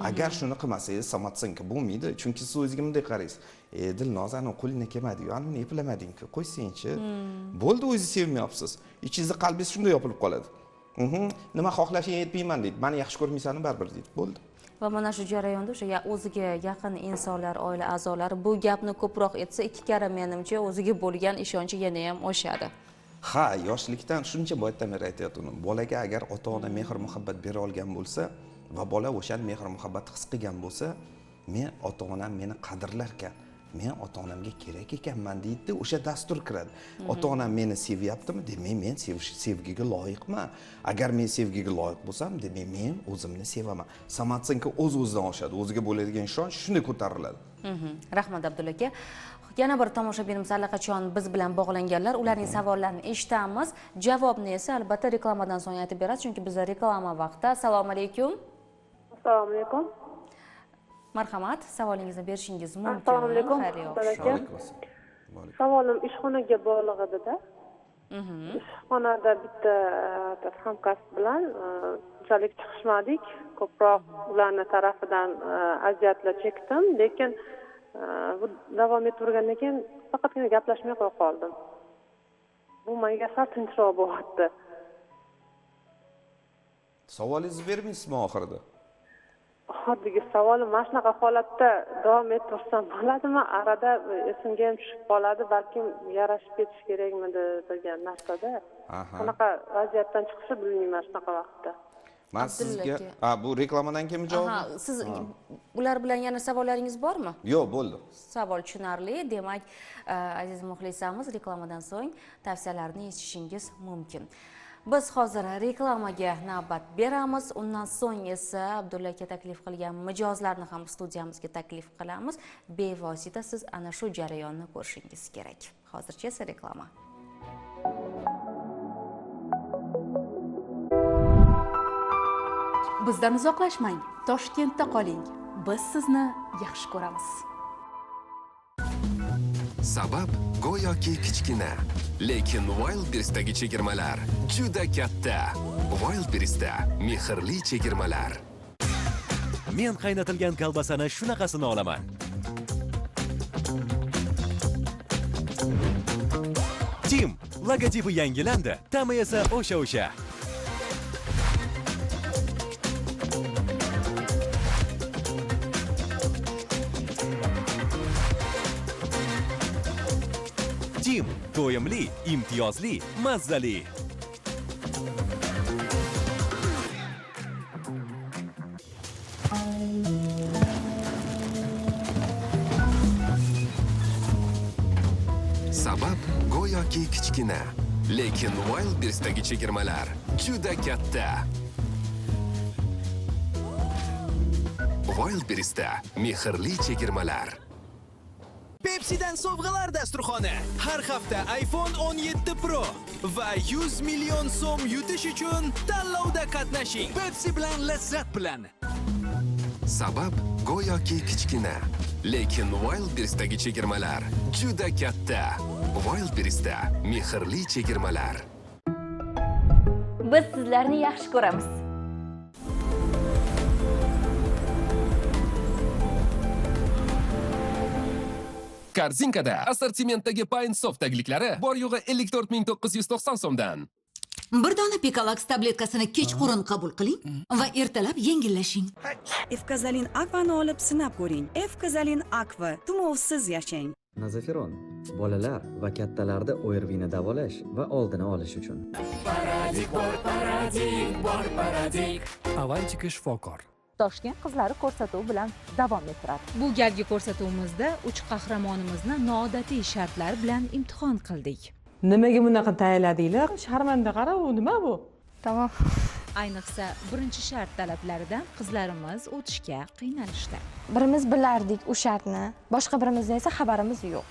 Agar shuni qilmasangiz, самооценка bo'lmaydi. Chunki siz o'zingizga bunday qaraysiz. Dilnoza, ani qo'lingdan kelmadi-yu, ani eplamading-ku, qo'ysangchi. Bo'ldi, o'zingizni sevmayapsiz. Ichingizni qalbingiz shunday yopilib qoladi. Nima xohlashingni aytmayman deydi. Meni yaxshi ko'rmaysan baribir deydi. Bo'ldi. Va mana shu jarayonda o'sha o'ziga yaqin insonlar, oila a'zolari bu gapni ko'proq etsa, ikki karra menimcha o'ziga bo'lgan ishonchi yana ham oshadi. Ha, yoshlikdan shuncha boyatdan beri aytayotgandim. Bolaga agar ota-ona mehr-muhabbat bera olgan bo'lsa va bola o'sha mehr-muhabbatni his qilgan bo'lsa, men ota-onam meni qadrlar ekan, Men ota-onamga kerak ekanman deydi, o'sha dastur kiradi. Ota-onam meni sevyaptimi? Demak, men sevgiga loyiqman. Agar men sevgiga loyiq bo'lsam, demak, men o'zimni sevaman. Samoocenka o'z-o'zidan oshadi, o'ziga bo'ladigan ishonch shunday ko'tariladi. Rahmat Abdulla aka. Yana bir tomoshabinimiz allaqachon biz bilan bog'langanlar, ularning savollarini eshitamiz. Javobni esa albatta reklamadan so'ng aytib berasiz, chunki bizda reklama vaqti. Assalomu alaykum. Assalomu alaykum. Marhamat, savolingizni berishingiz mumkin. Assalomu alaykum. Savolim ishxonaga bog'liq edi-da. Ishxonada bitta hamkasb bilan unchalik chiqishmadik. Ko'proq ularni tarafidan aziyatlar chekdim, lekin bu davom etavergandan keyin faqatgina gaplashmay qo'yib qoldim. Bu menga sal tinchroq bo'lyapti. Savolingizni bermaysizmi oxirida? Oxirgi savolim mana shunaqa holatda davom ettirsam bo'ladimi? Arada esimga ham tushib qoladi, balkim yarashib ketish kerakmidi degan narsada. Qanaqa vaziyatdan chiqishni bilmayman shunaqa vaqtda. Men sizga bu reklamadan keyin javob. Siz ular bilan yana savollaringiz bormi? Yo'q, bo'ldi. Savol tushunarli. Demak, aziz muxlislarimiz, reklamadan so'ng tavsiyalarni eshitishingiz mumkin. Biz hozir reklamaga navbat beramiz. Undan so'ng esa Abdulla aka taklif qilgan mijozlarni ham studiyamizga taklif qilamiz. Bevosita siz ana shu jarayonni ko'rishingiz kerak. Hozircha esa reklama. Bizdan uzoqlashmang, Toshkentda qoling. Biz sizni yaxshi ko'ramiz. Sabab go'yoki kichkina, lekin Wildberries'dagi chegirmalar juda katta. Wildberries'da mehrli chegirmalar. Men qaynatilgan kolbasani shunaqasini olaman. Tim logotipi yangilandi, ta'mi esa o'sha-o'sha. Tim to'yimli, imtiyozli, mazali. Sabab go'yoki kichkina, lekin Wildberries'dagi chegirmalar juda katta. Wildberries'da mehrli chegirmalar. Pepsi'dan sovg'alar dasturxoni. Har hafta iPhone 17 Pro va 100 million so'm yutish uchun tanlovda qatnashing. Pepsi bilan lazzat bilan. Sabab go'yoki kichkina, lekin Wildberries'dagi chegirmalar juda katta. Wildberries'da mehrli chegirmalar. Biz sizlarni yaxshi ko'ramiz. Korzinkada assortimentdagi Pine Soft tagliklari bor yo'g'i 54990 so'mdan. Bir dona Picolax tabletkasini kechqurun qabul qiling va ertalab yengillashing. Efkazalin Aqua'ni olib sinab ko'ring. Efkazalin Aqua, tumovsiz yashang. Nazaferon bolalar va kattalarda ORVni davolash va oldini olish uchun. Paradik bor, paradik bor, paradik. Avantika shifokor. Toshkent qizlari ko'rsatuvi bilan davom ettiradi. Bu galgi ko'rsatuvimizda 3 qahramonimizni noodatiy shartlar bilan imtihon qildik. Nimaga bunaqa tayyorladinglar? Sharmanda qara, u nima bu? Tamom. Ayniqsa birinchi shart talablaridan qizlarimiz o'tishga qiynalishdi. Birimiz bilardik u shartni, boshqa birimizning esa xabarimiz yo'q.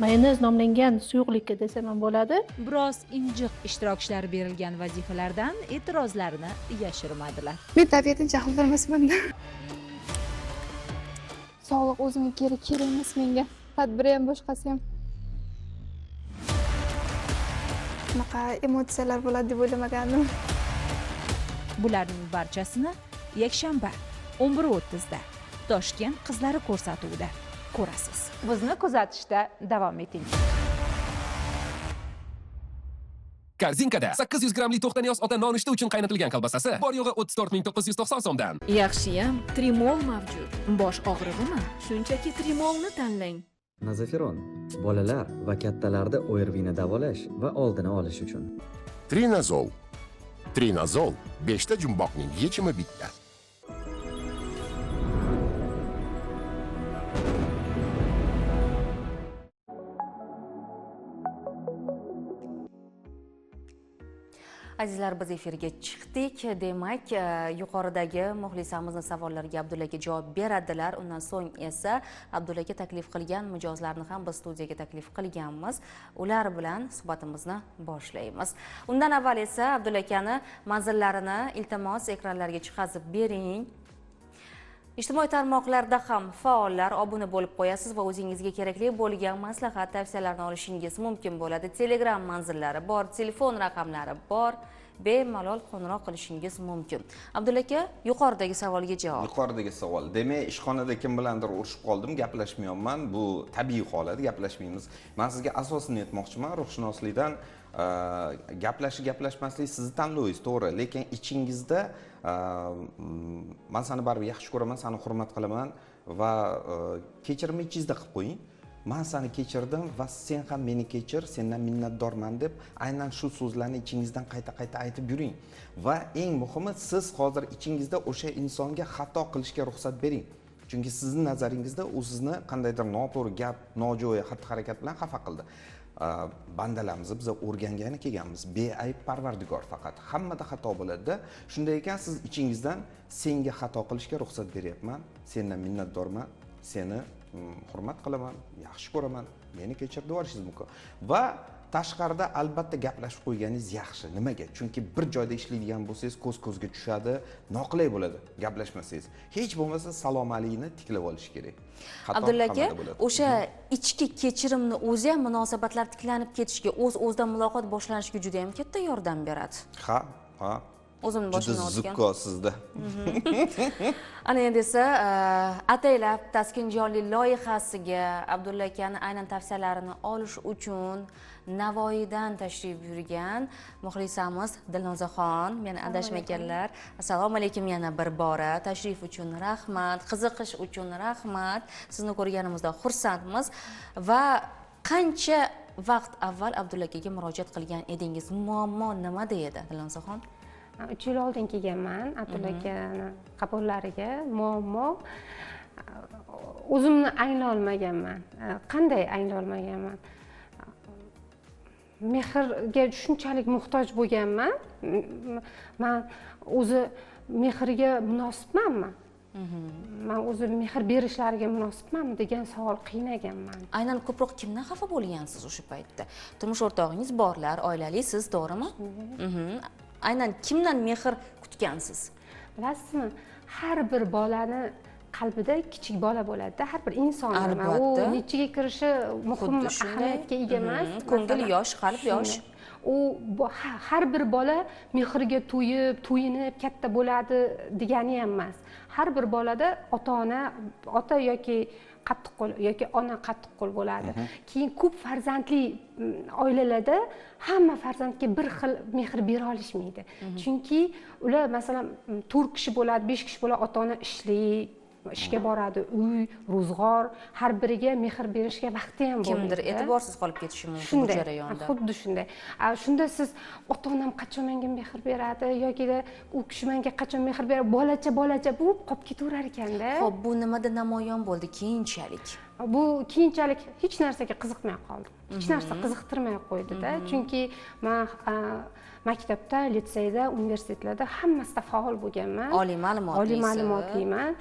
Mayonez nomlangan suyuqlikka desam ham bo'ladi. Biroz injiq ishtirokchilar berilgan vazifalardan e'tirozlarini yashirmadilar. Men tabiatan jahlli emasman. Sog'liq o'zimga kerak, kerak emas menga. Tadbiri ham boshqasi ham. Bunaqa emotsiyalar bo'ladi deb o'ylamagandim. Bularning barchasini yakshanba 11:30 da Toshkent qizlari ko'rsatuvida ko'rasiz. Bizni kuzatishda davom eting. Korzinkada 800 grammli to'xtaniyoz ota nonushta uchun qaynatilgan kolbasasi bor yo'g'i 34990 so'mdan. Yaxshiyam Trimol mavjud. Bosh og'rig'imi? Shunchaki Trimolni tanlang. Nazaferon bolalar va kattalarda ORVni davolash va oldini olish uchun. Trinazol. Trinazol 5 ta jumboqning yechimi bitta. Azizlar, biz efirga chiqdik. Demak, yuqoridagi muxlisamizni savollariga Abdulla aka javob beradilar. Undan so'ng esa Abdulla aka taklif qilgan mijozlarni ham biz studiyaga taklif qilganmiz. Ular bilan suhbatimizni boshlaymiz. Undan avval esa Abdulla akani manzillarini iltimos ekranlarga chiqazib bering. Ijtimoiy tarmoqlarda ham faollar, obuna bo'lib qo'yasiz va o'zingizga kerakli bo'lgan maslahat, tavsiyalarni olishingiz mumkin bo'ladi. Telegram manzillari bor, telefon raqamlari bor. Bemalol qo'ng'iroq qilishingiz mumkin. Abdulla aka, yuqoridagi savolga javob. Yuqoridagi savol. Demak, ishxonada kim bilandir urushib qoldim, gaplashmayapman. Bu tabiiy holat, gaplashmaymiz. Men sizga asosini aytmoqchiman, ruhshunoslikdan gaplashib gaplashmaslik sizni tanlovingiz, to'g'ri, lekin ichingizda men seni baribir yaxshi ko'raman, seni hurmat qilaman va kechirimni ichingizda qilib qo'ying. Men seni kechirdim va sen ham meni kechir, sendan minnatdorman deb aynan shu so'zlarni ichingizdan qayta-qayta aytib yuring. Va eng muhimi, siz hozir ichingizda o'sha insonga xato qilishga ruxsat bering. Chunki sizning nazaringizda u sizni qandaydir noto'g'ri gap, nojo'ya xatti-harakat bilan xafa qildi. Bandalarimizni biz o'rgangani kelganmiz. Beayb Parvardigor faqat. Hammada xato bo'ladi-da. Shunday ekan, siz ichingizdan senga xato qilishga ruxsat beryapman, sendan minnatdorman, seni hurmat qilaman, yaxshi ko'raman, meni kechir deb yuborishingiz mumkin. Va tashqarida albatta gaplashib qo'yganingiz yaxshi. Nimaga? Chunki bir joyda ishlaydigan bo'lsangiz, ko'z ko'zga tushadi, noqulay bo'ladi gaplashmasangiz. Hech bo'lmasa salom alikni tiklab olish kerak. Abdulla aka, o'sha ichki kechirimni o'zi ham munosabatlar tiklanib ketishiga, o'z-o'zidan muloqot boshlanishiga juda ham katta yordam beradi. Ha, ha. O'zimni boshimdan o'tgan. Juda zukko sizda. Ana endi esa ataylab Taskinjonli loyihasiga Abdulla akani aynan tavsiyalarini olish uchun Navoiydan tashrif buyurgan muxlisamiz Dilnozaxon, meni adashmaganlar. Assalomu alaykum yana bir bora. Tashrif uchun rahmat, qiziqish uchun rahmat. Sizni ko'rganimizdan xursandmiz. Va qancha vaqt avval Abdulla akaga murojaat qilgan edingiz? Muammo nimada edi, Dilnozaxon? 3 yil oldin kelganman Abdulla akani qabullariga. Muammo o'zimni angla olmaganman. Qanday angla olmaganman? Mehrga shunchalik muhtoj bo'lganman. Men o'zi mehrga munosibmanmi? Men o'zi mehr berishlariga munosibmanmi degan savol qiynaganman. Aynan ko'proq kimdan xafa bo'lgansiz o'sha paytda? Turmush o'rtog'ingiz borlar, oilalisiz, to'g'rimi? Aynan kimdan mehr kutgansiz? Bilasizmi, har bir bolani qalbida kichik bola bo'ladi-da, har bir inson. U nechiga kirishi muhim ahamiyatga ega emas. Ko'ngil yosh, qalb yosh. U har bir bola mehrga to'yib, to'yinib katta bo'ladi degani ham emas. Har bir bolada ota-ona, ota yoki qattiqqo'l yoki ona qattiqqo'l bo'ladi. Keyin ko'p farzandli oilalarda hamma farzandga bir xil mehr bera olishmaydi. Chunki ular masalan 4 kishi bo'ladi, 5 kishi bo'ladi, ota-ona ishga boradi, uy, ro'zg'or, har biriga mehr berishga vaqti ham bo'lmaydi. Kimdir e'tiborsiz qolib ketishi mumkin bu jarayonda. Xuddi shunday. Shunda siz ota-onam qachon menga mehr beradi yoki u kishi menga qachon mehr beradi, bolacha bo'lib qolib ketaverar ekanda. Xo'p, bu nimada namoyon bo'ldi keyinchalik? Bu keyinchalik hech narsaga qiziqmay qoldim. Hech narsa qiziqtirmay qo'ydi-da. Chunki men maktabda, litseyda, universitetlarda hammasida faol bo'lganman. Oliy ma'lumotli. Oliy ma'lumotliman.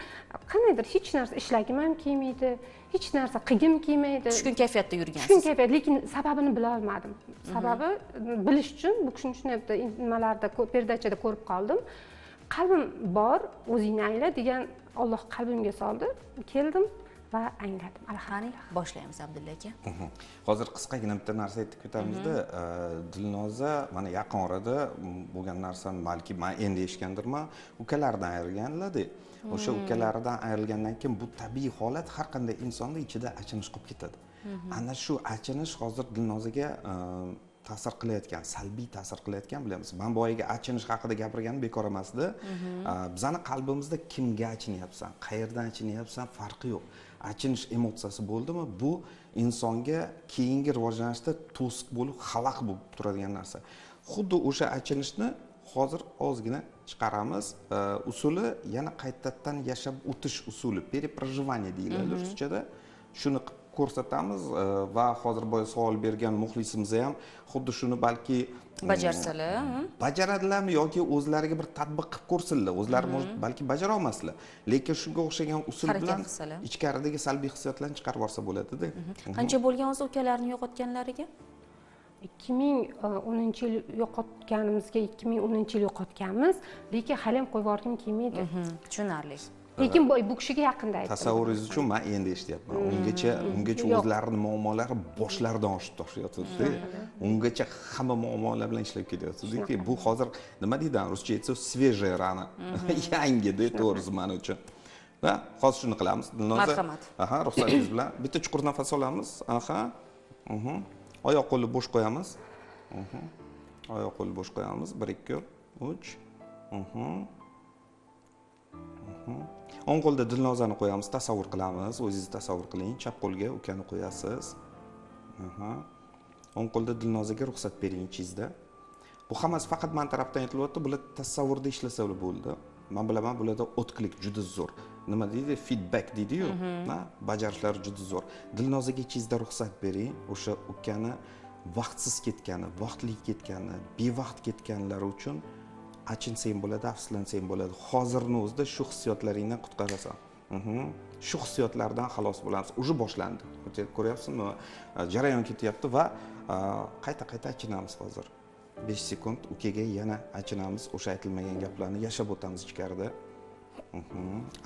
Qandaydir hech narsa ishlagim ham kelmaydi, hech narsa qilgim kelmaydi. Tushkun kayfiyatda yurgansiz. Tushkun kayfiyat, lekin sababini bila olmadim. Sababi bilish uchun bu kishini shunday bitta nimalarda, perdachada ko'rib qoldim. Qalbim bor, o'zingni angla degan Alloh qalbimga soldi. Keldim va angladim. Alhamdulillah. Boshlaymiz Abdulla aka. Hozir qisqagina bitta narsa aytib ketamizda, Dilnoza mana yaqin orada bo'lgan narsani balki men endi eshitgandirman, ukalaridan ayrilganlar-da. O'sha ukalaridan ayrilgandan keyin bu tabiiy holat, har qanday insonda ichida achinish qolib ketadi. Ana shu achinish hozir Dilnozaga ta'sir qilayotgan, salbiy ta'sir qilayotgan bilamiz. Men boyagi achinish haqida gapirganim bekor emasdi. Bizning qalbimizda kimga achinyapsan, qayerdan achinyapsan farqi yo'q. Achinish emotsiyasi bo'ldimi, bu insonga keyingi rivojlanishda to'siq bo'lib, xalaq bo'lib turadigan narsa. Xuddi o'sha achinishni hozir ozgina chiqaramiz. Usuli yana qaytadan yashab o'tish usuli, перепроживание deyiladi ruschada. Shuni qilib ko'rsatamiz va hozir boya savol bergan muxlisimiz ham xuddi shuni balki bajarsalar, bajaradilarmi yoki o'zlariga bir tatbiq qilib ko'rsinlar. O'zlari balki bajara olmaslar, lekin shunga o'xshagan usul bilan ichkaridagi salbiy hissiyotlarni chiqarib yuborsa bo'ladi-da. Qancha bo'lgan o'zi ukalarni yo'qotganlariga? 2010-yil yo'qotganimizga 2010-yil yo'qotganmiz, lekin hali ham qo'yib yuborgim kelmaydi. Tushunarli. Lekin bu kishiga yaqinda aytdim. Tasavvuringiz uchun men endi eshityapman. Ungacha o'zlarining muammolari boshlaridan oshib toshayotdi. Ungacha hamma muammolar bilan ishlab ketyapti. Bu hozir nima deydi, ruscha aytsa, свежая rana. Yangi-da, to'g'risi men uchun. Va hozir shuni qilamiz. Dilnoza. Marhamat. Aha, ruxsatingiz bilan bitta chuqur nafas olamiz. Aha. Oyoq qo'lni bo'sh qo'yamiz. Oyoq qo'lni bo'sh qo'yamiz. 1 2 3. O'ng qo'lda Dilnozani qo'yamiz, tasavvur qilamiz. O'zingiz tasavvur qiling. Chap qo'lga ukani qo'yasiz. O'ng qo'lda Dilnozaga ruxsat bering ichingizda. Bu hammasi faqat men tarafdan aytilyapti. Bular tasavvurda ishlasa bo'ldi. Men bilaman, bularda o'tklik juda zo'r. Nima deydi? Feedback deydi-yu, na? Bajarishlari juda zo'r. Dilnozaga ichingizda ruxsat bering. O'sha ukani vaqtsiz ketgani, vaqtli ketgani, bevaqt ketganlari uchun achinsang bo'ladi, afsuslansang bo'ladi. Hozirni o'zida shu hissiyotlaringdan qutqarasan. Shu hissiyotlardan xalos bo'lamiz. Уже boshlandi. Ko'ryapsizmi? Jarayon ketyapti va qayta-qayta achinamiz hozir. 5 sekund ukaga yana achinamiz, o'sha aytilmagan gaplarni yashab o'tamiz ichkarida.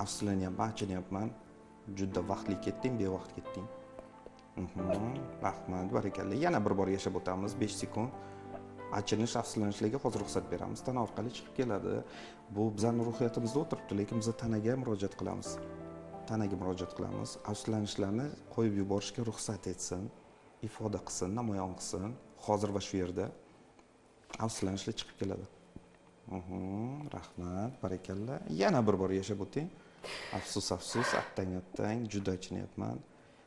Afsuslanyapman, achinyapman. Juda vaqtli ketding, bevaqt ketding. Rahmat, barakalla. Yana bir bor yashab o'tamiz 5 sekund. Achinish, afsuslanishlarga hozir ruxsat beramiz. Tana orqali chiqib keladi. Bu bizning ruhiyatimizda o'tiribdi, lekin biz tanaga murojaat qilamiz. Tanaga murojaat qilamiz. Afsuslanishlarni qo'yib yuborishga ruxsat etsin, ifoda qilsin, namoyon qilsin. Hozir va shu yerda afsuslanishlar chiqib keladi. Rahmat, barakalla. Yana bir bor yashab o'ting. Afsus, afsus, attang, attang, juda achinyapman.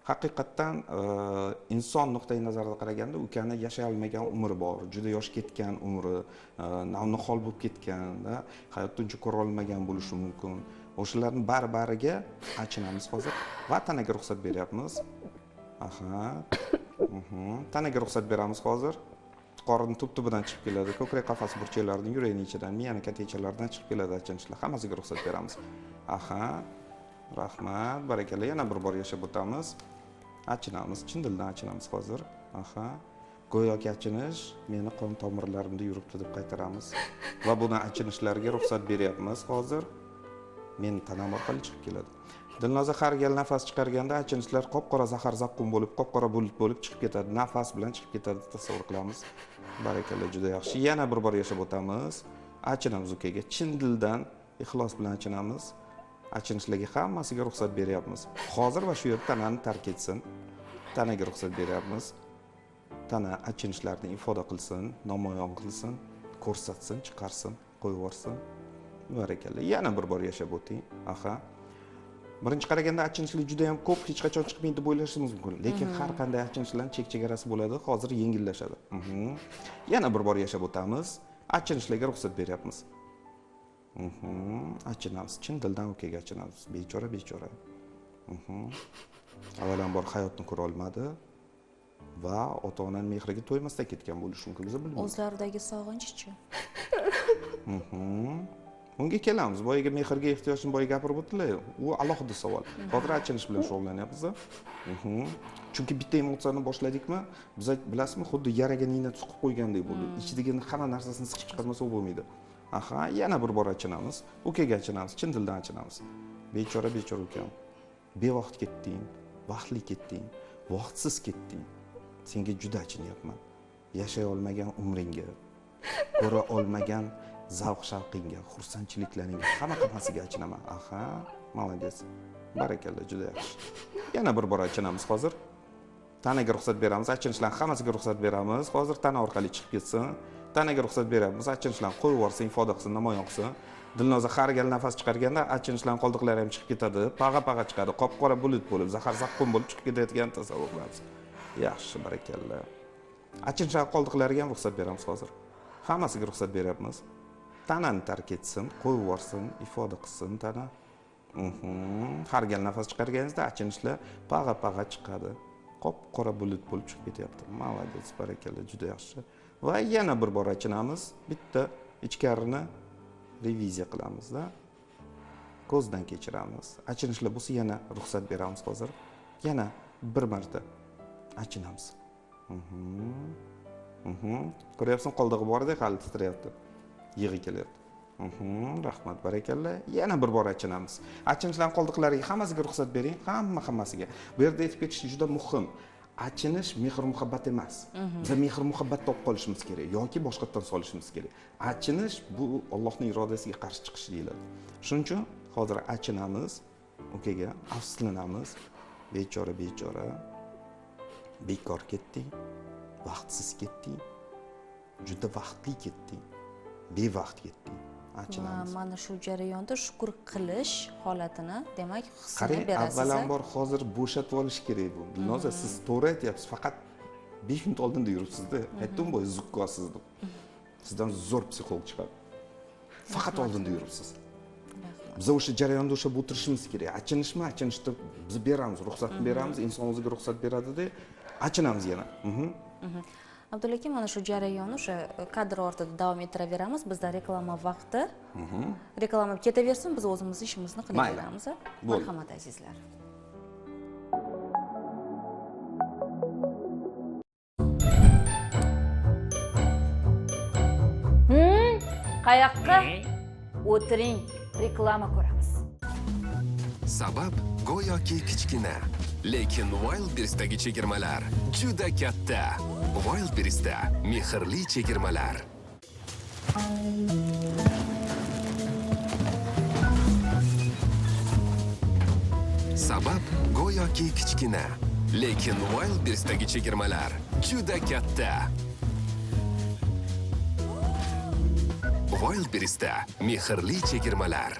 Haqiqatdan inson nuqtai nazaridan qaraganda ukani yashay olmagan umri bor, juda yosh ketgan umri, navnihol bo'lib ketgan, hayotda uncha ko'ra olmagan bo'lishi mumkin. O'shalarning bari-bariga achinamiz hozir va tanaga ruxsat beryapmiz. Aha. Tanaga ruxsat beramiz hozir. Qorin tub-tubidan chiqib keladi, ko'krak qafasi burchaklaridan, yurakning ichidan, miyani katakchalaridan chiqib keladi achinishlar. Hammasiga ruxsat beramiz. Aha. Rahmat, barakalla. Yana bir bor yashab o'tamiz. Achinamiz, chin dildan achinamiz hozir. Aha. Go'yoki achinish meni qon tomirlarimda yuribdi deb qaytaramiz. Va buni achinishlarga ruxsat beryapmiz hozir. Meni tanam orqali chiqib keladi. Dilnoza har gal nafas chiqarganda achinishlar qop-qora zahar zaqqum bo'lib, qop-qora bulut bo'lib chiqib ketadi. Nafas bilan chiqib ketadi, tasavvur qilamiz. Barakalla, juda yaxshi. Yana bir bor yashab o'tamiz. Achinamiz ukaga, chin dildan, ixlos bilan achinamiz. Achinishlarga hammasiga ruxsat beryapmiz. Hozir va shu yerda tanani tark etsin. Tanaga ruxsat beryapmiz. Tana achinishlarni ifoda qilsin, namoyon qilsin, ko'rsatsin, chiqarsin, qo'yib yuborsin. Barakalla. Yana bir bor yashab o'ting. Aha. Birinchi qaraganda achinishlar juda ham ko'p, hech qachon chiqmaydi deb o'ylashimiz mumkin. Lekin har qanday achinishlarning chek-chegarasi bo'ladi, hozir yengillashadi. Yana bir bor yashab o'tamiz. Achinishlarga ruxsat beryapmiz. Achinamiz, chin dildan ukaga achinamiz. Bechora, bechora. Avvalambor hayotni ko'ra olmadi va ota-onaning mehriga to'ymasdan ketgan bo'lishi mumkin, biz bilmaymiz. O'zlaridagi sog'inchchi. Unga kelamiz. Boyaga mehrga ehtiyojni boya gapirib o'tdilar. U alohida savol. Hozir achinish bilan shug'ullanyapmiz. Chunki bitta emotsiyani boshladikmi, biz bilasizmi, xuddi yaraga nina suqib qo'ygandek bo'ldi. Ichidagi hamma narsasini siqib chiqarmasa u bo'lmaydi. Aha, yana bir bor achinamiz. Ukaga achinamiz, chin dildan achinamiz. Bechora, bechora ukam. Bevaqt ketding, vaqtli ketding, vaqtsiz ketding. Senga juda achinyapman. Yashay olmagan umringga, ko'ra olmagan zavq-shavqingga, xursandchiliklaringga, hamma-hammasiga achinaman. Aha, молодец. Barakalla, juda yaxshi. Yana bir bor achinamiz hozir. Tanaga ruxsat beramiz, achinishlarning hammasiga ruxsat beramiz. Hozir tana orqali chiqib ketsin. Tanaga ruxsat beramiz, achinishlarni qo'yib yuborsin, ifoda qilsin, namoyon qilsin. Dilnoza har gal nafas chiqarganda achinishlarning qoldiqlari ham chiqib ketadi, pag'a-pag'a chiqadi, qop-qora bulut bo'lib, zahar zaqqum bo'lib chiqib ketayotgan tasavvur qilamiz. Yaxshi, barakalla. Achinishlar qoldiqlariga ham ruxsat beramiz hozir. Hammasiga ruxsat beryapmiz. Tanani tark etsin, qo'yib yuborsin, ifoda qilsin tana. Har gal nafas chiqarganingizda achinishlar pag'a-pag'a chiqadi. Qop-qora bulut bo'lib chiqib ketyapti. Молодец, barakalla, juda yaxshi. Va yana bir bor achinamiz. Bitta ichkarini reviziya qilamiz-da. Ko'zdan kechiramiz. Achinishlar bo'lsa yana ruxsat beramiz hozir. Yana bir marta achinamiz. Ko'ryapsan, qoldig'i bor-da, hali titrayapti. Yig'i kelyapti. Rahmat, barakalla. Yana bir bor achinamiz. Achinishlar qoldiqlariga hammasiga ruxsat bering, hammasiga. Bu yerda aytib ketish juda muhim. Achinish mehr-muhabbat emas. Biz mehr-muhabbat topib qolishimiz kerak yoki boshqatdan solishimiz kerak. Achinish bu Allohning irodasiga qarshi chiqish deyiladi. Shuning uchun hozir achinamiz, ukaga afsuslanamiz. Bechora, bechora. Bekor ketding, vaqtsiz ketding, juda vaqtli ketding, bevaqt ketding. Achinamiz. Mana shu jarayonda shukr qilish holatini, demak, hissini berasiz. Qarang, avvalambor hozir bo'shatib olish kerak bu. Dilnoza, siz to'g'ri aytyapsiz, faqat 5 minut oldinda yuribsiz-da. Aytdim boy, zukkosiz deb. Sizdan zo'r psixolog chiqadi. Faqat oldinda yuribsiz. Biz o'sha jarayonda o'sha o'tirishimiz kerak. Achinishmi, achinishda biz beramiz, ruxsatni beramiz, inson o'ziga ruxsat beradi-da, achinamiz yana. Abdulla aka, mana shu jarayonni o'sha kadr ortida davom ettiraveramiz. Bizda reklama vaqti. Reklama ketaversin, biz o'zimiz ishimizni qilaveramiz. Marhamat azizlar. Qayoqqa? O'tiring, reklama ko'ramiz. Sabab go'yoki kichkina, lekin Wildberries'dagi chegirmalar juda katta. Wildberries'da mehrli chegirmalar. Sabab go'yoki kichkina, lekin Wildberries'dagi chegirmalar juda katta. Wildberries'da mehrli chegirmalar.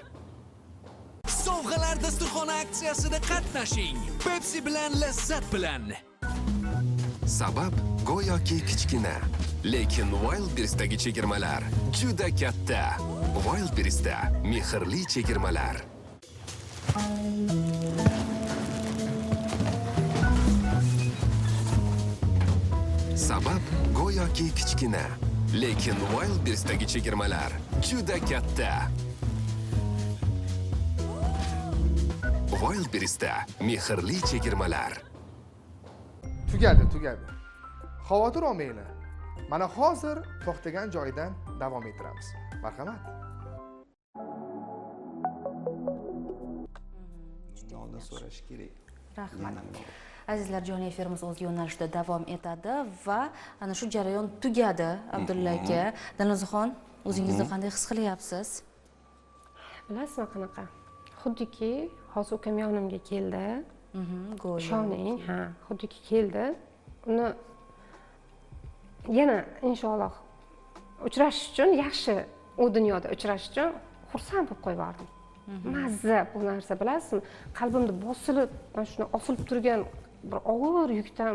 Sovg'alar dasturxoni aksiyasida qatnashing. Pepsi bilan lazzat bilan. Sabab go'yoki kichkina, lekin Wildberries'dagi chegirmalar juda katta. Wildberries'da mehrli chegirmalar. Sabab go'yoki kichkina, lekin Wildberries'dagi chegirmalar juda katta. Wildberries'da mehrli chegirmalar. Tugadi, tugadi. Xavotir olmanglar. Mana hozir to'xtagan joyidan davom ettiramiz. Marhamat. Oldin so'rash kerak. Rahmat. Azizlar, jonli efirimiz o'z yo'nalishida davom etadi va ana shu jarayon tugadi, Abdulla aka. Dilnozaxon, o'zingizni qanday his qilyapsiz? Bilasizmi qanaqa? Xuddiki hozir ukam yonimga keldi. Ishoning, ha, xuddiki keldi. Uni yana inshaalloh uchrashish uchun, yaxshi u dunyoda uchrashish uchun xursand bo'lib qo'yib yubordim. Mazza bu narsa, bilasizmi? Qalbimda bosilib, mana shuni osilib turgan bir og'ir yukdan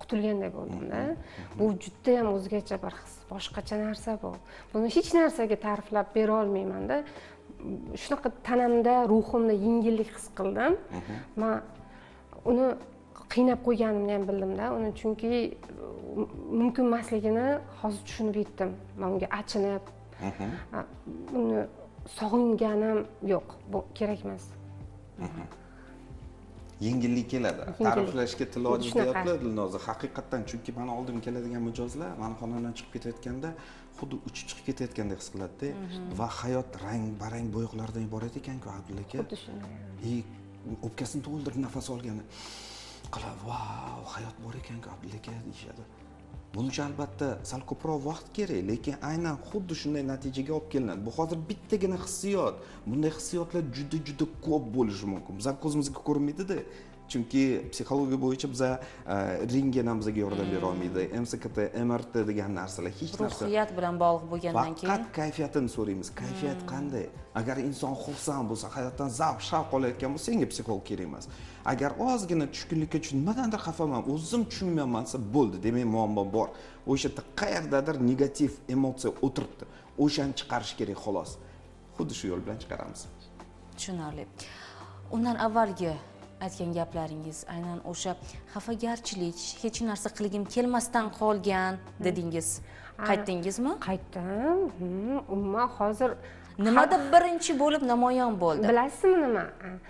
qutulganday bo'ldim-da. Bu juda ham o'zgacha bir his, boshqacha narsa bu. Buni hech narsaga ta'riflab bera olmayman-da. Shunaqa tanamda, ruhimda yengillik his qildim. Men uni qiynab qo'yganimni ham bildimda. Uni chunki mumkin emasligini hozir tushunib yetdim. Men unga achinib, uni sog'inganim yo'q. Bu kerak emas. Yengillik keladi. Ta'riflashga til ojiz deyaptilar Dilnoza. Haqiqatdan, chunki meni oldim keladigan mijozlar meni xonamdan chiqib ketayotganda xuddi uchib chiqib ketayotgandek his qiladi-da. Va hayot rang-barang bo'yoqlardan iborat ekan-ku, Abdulla aka. Xuddi shunday. O'pkasini to'ldirib nafas olgani qilib, vau, hayot bor ekan-ku, Abdulla aka deyishadi. Buning uchun albatta sal ko'proq vaqt kerak, lekin aynan xuddi shunday natijaga olib kelinadi. Bu hozir bittagina hissiyot. Bunday hissiyotlar juda-juda ko'p bo'lishi mumkin. Bizlar ko'zimizga ko'rinmaydi-da. Chunki psixologiya bo'yicha biza rentgen ham bizga yordam bera olmaydi. MSKT, MRT degan narsalar hech narsa. Ruhiyat bilan bog'liq bo'lgandan keyin faqat kayfiyatini so'raymiz. Kayfiyat qanday? Agar inson xursand bo'lsa, hayotdan zavq, shavq olayotgan bo'lsa, senga psixolog kerak emas. Agar ozgina tushkunlikka tushib, nimadandir xafaman, o'zim tushunmayapman desa, bo'ldi, demak muammo bor. O'sha yerda qayerdadir negativ emotsiya o'tiribdi. O'shani chiqarish kerak xolos. Xuddi shu yo'l bilan chiqaramiz. Tushunarli. Undan avvalgi aytgan gaplaringiz, aynan o'sha xafagarchilik, hech narsa qilgim kelmasdan qolgan dedingiz. Qaytdingizmi? Qaytdim. Umuman hozir nimada birinchi bo'lib namoyon bo'ldi? Bilasizmi nima?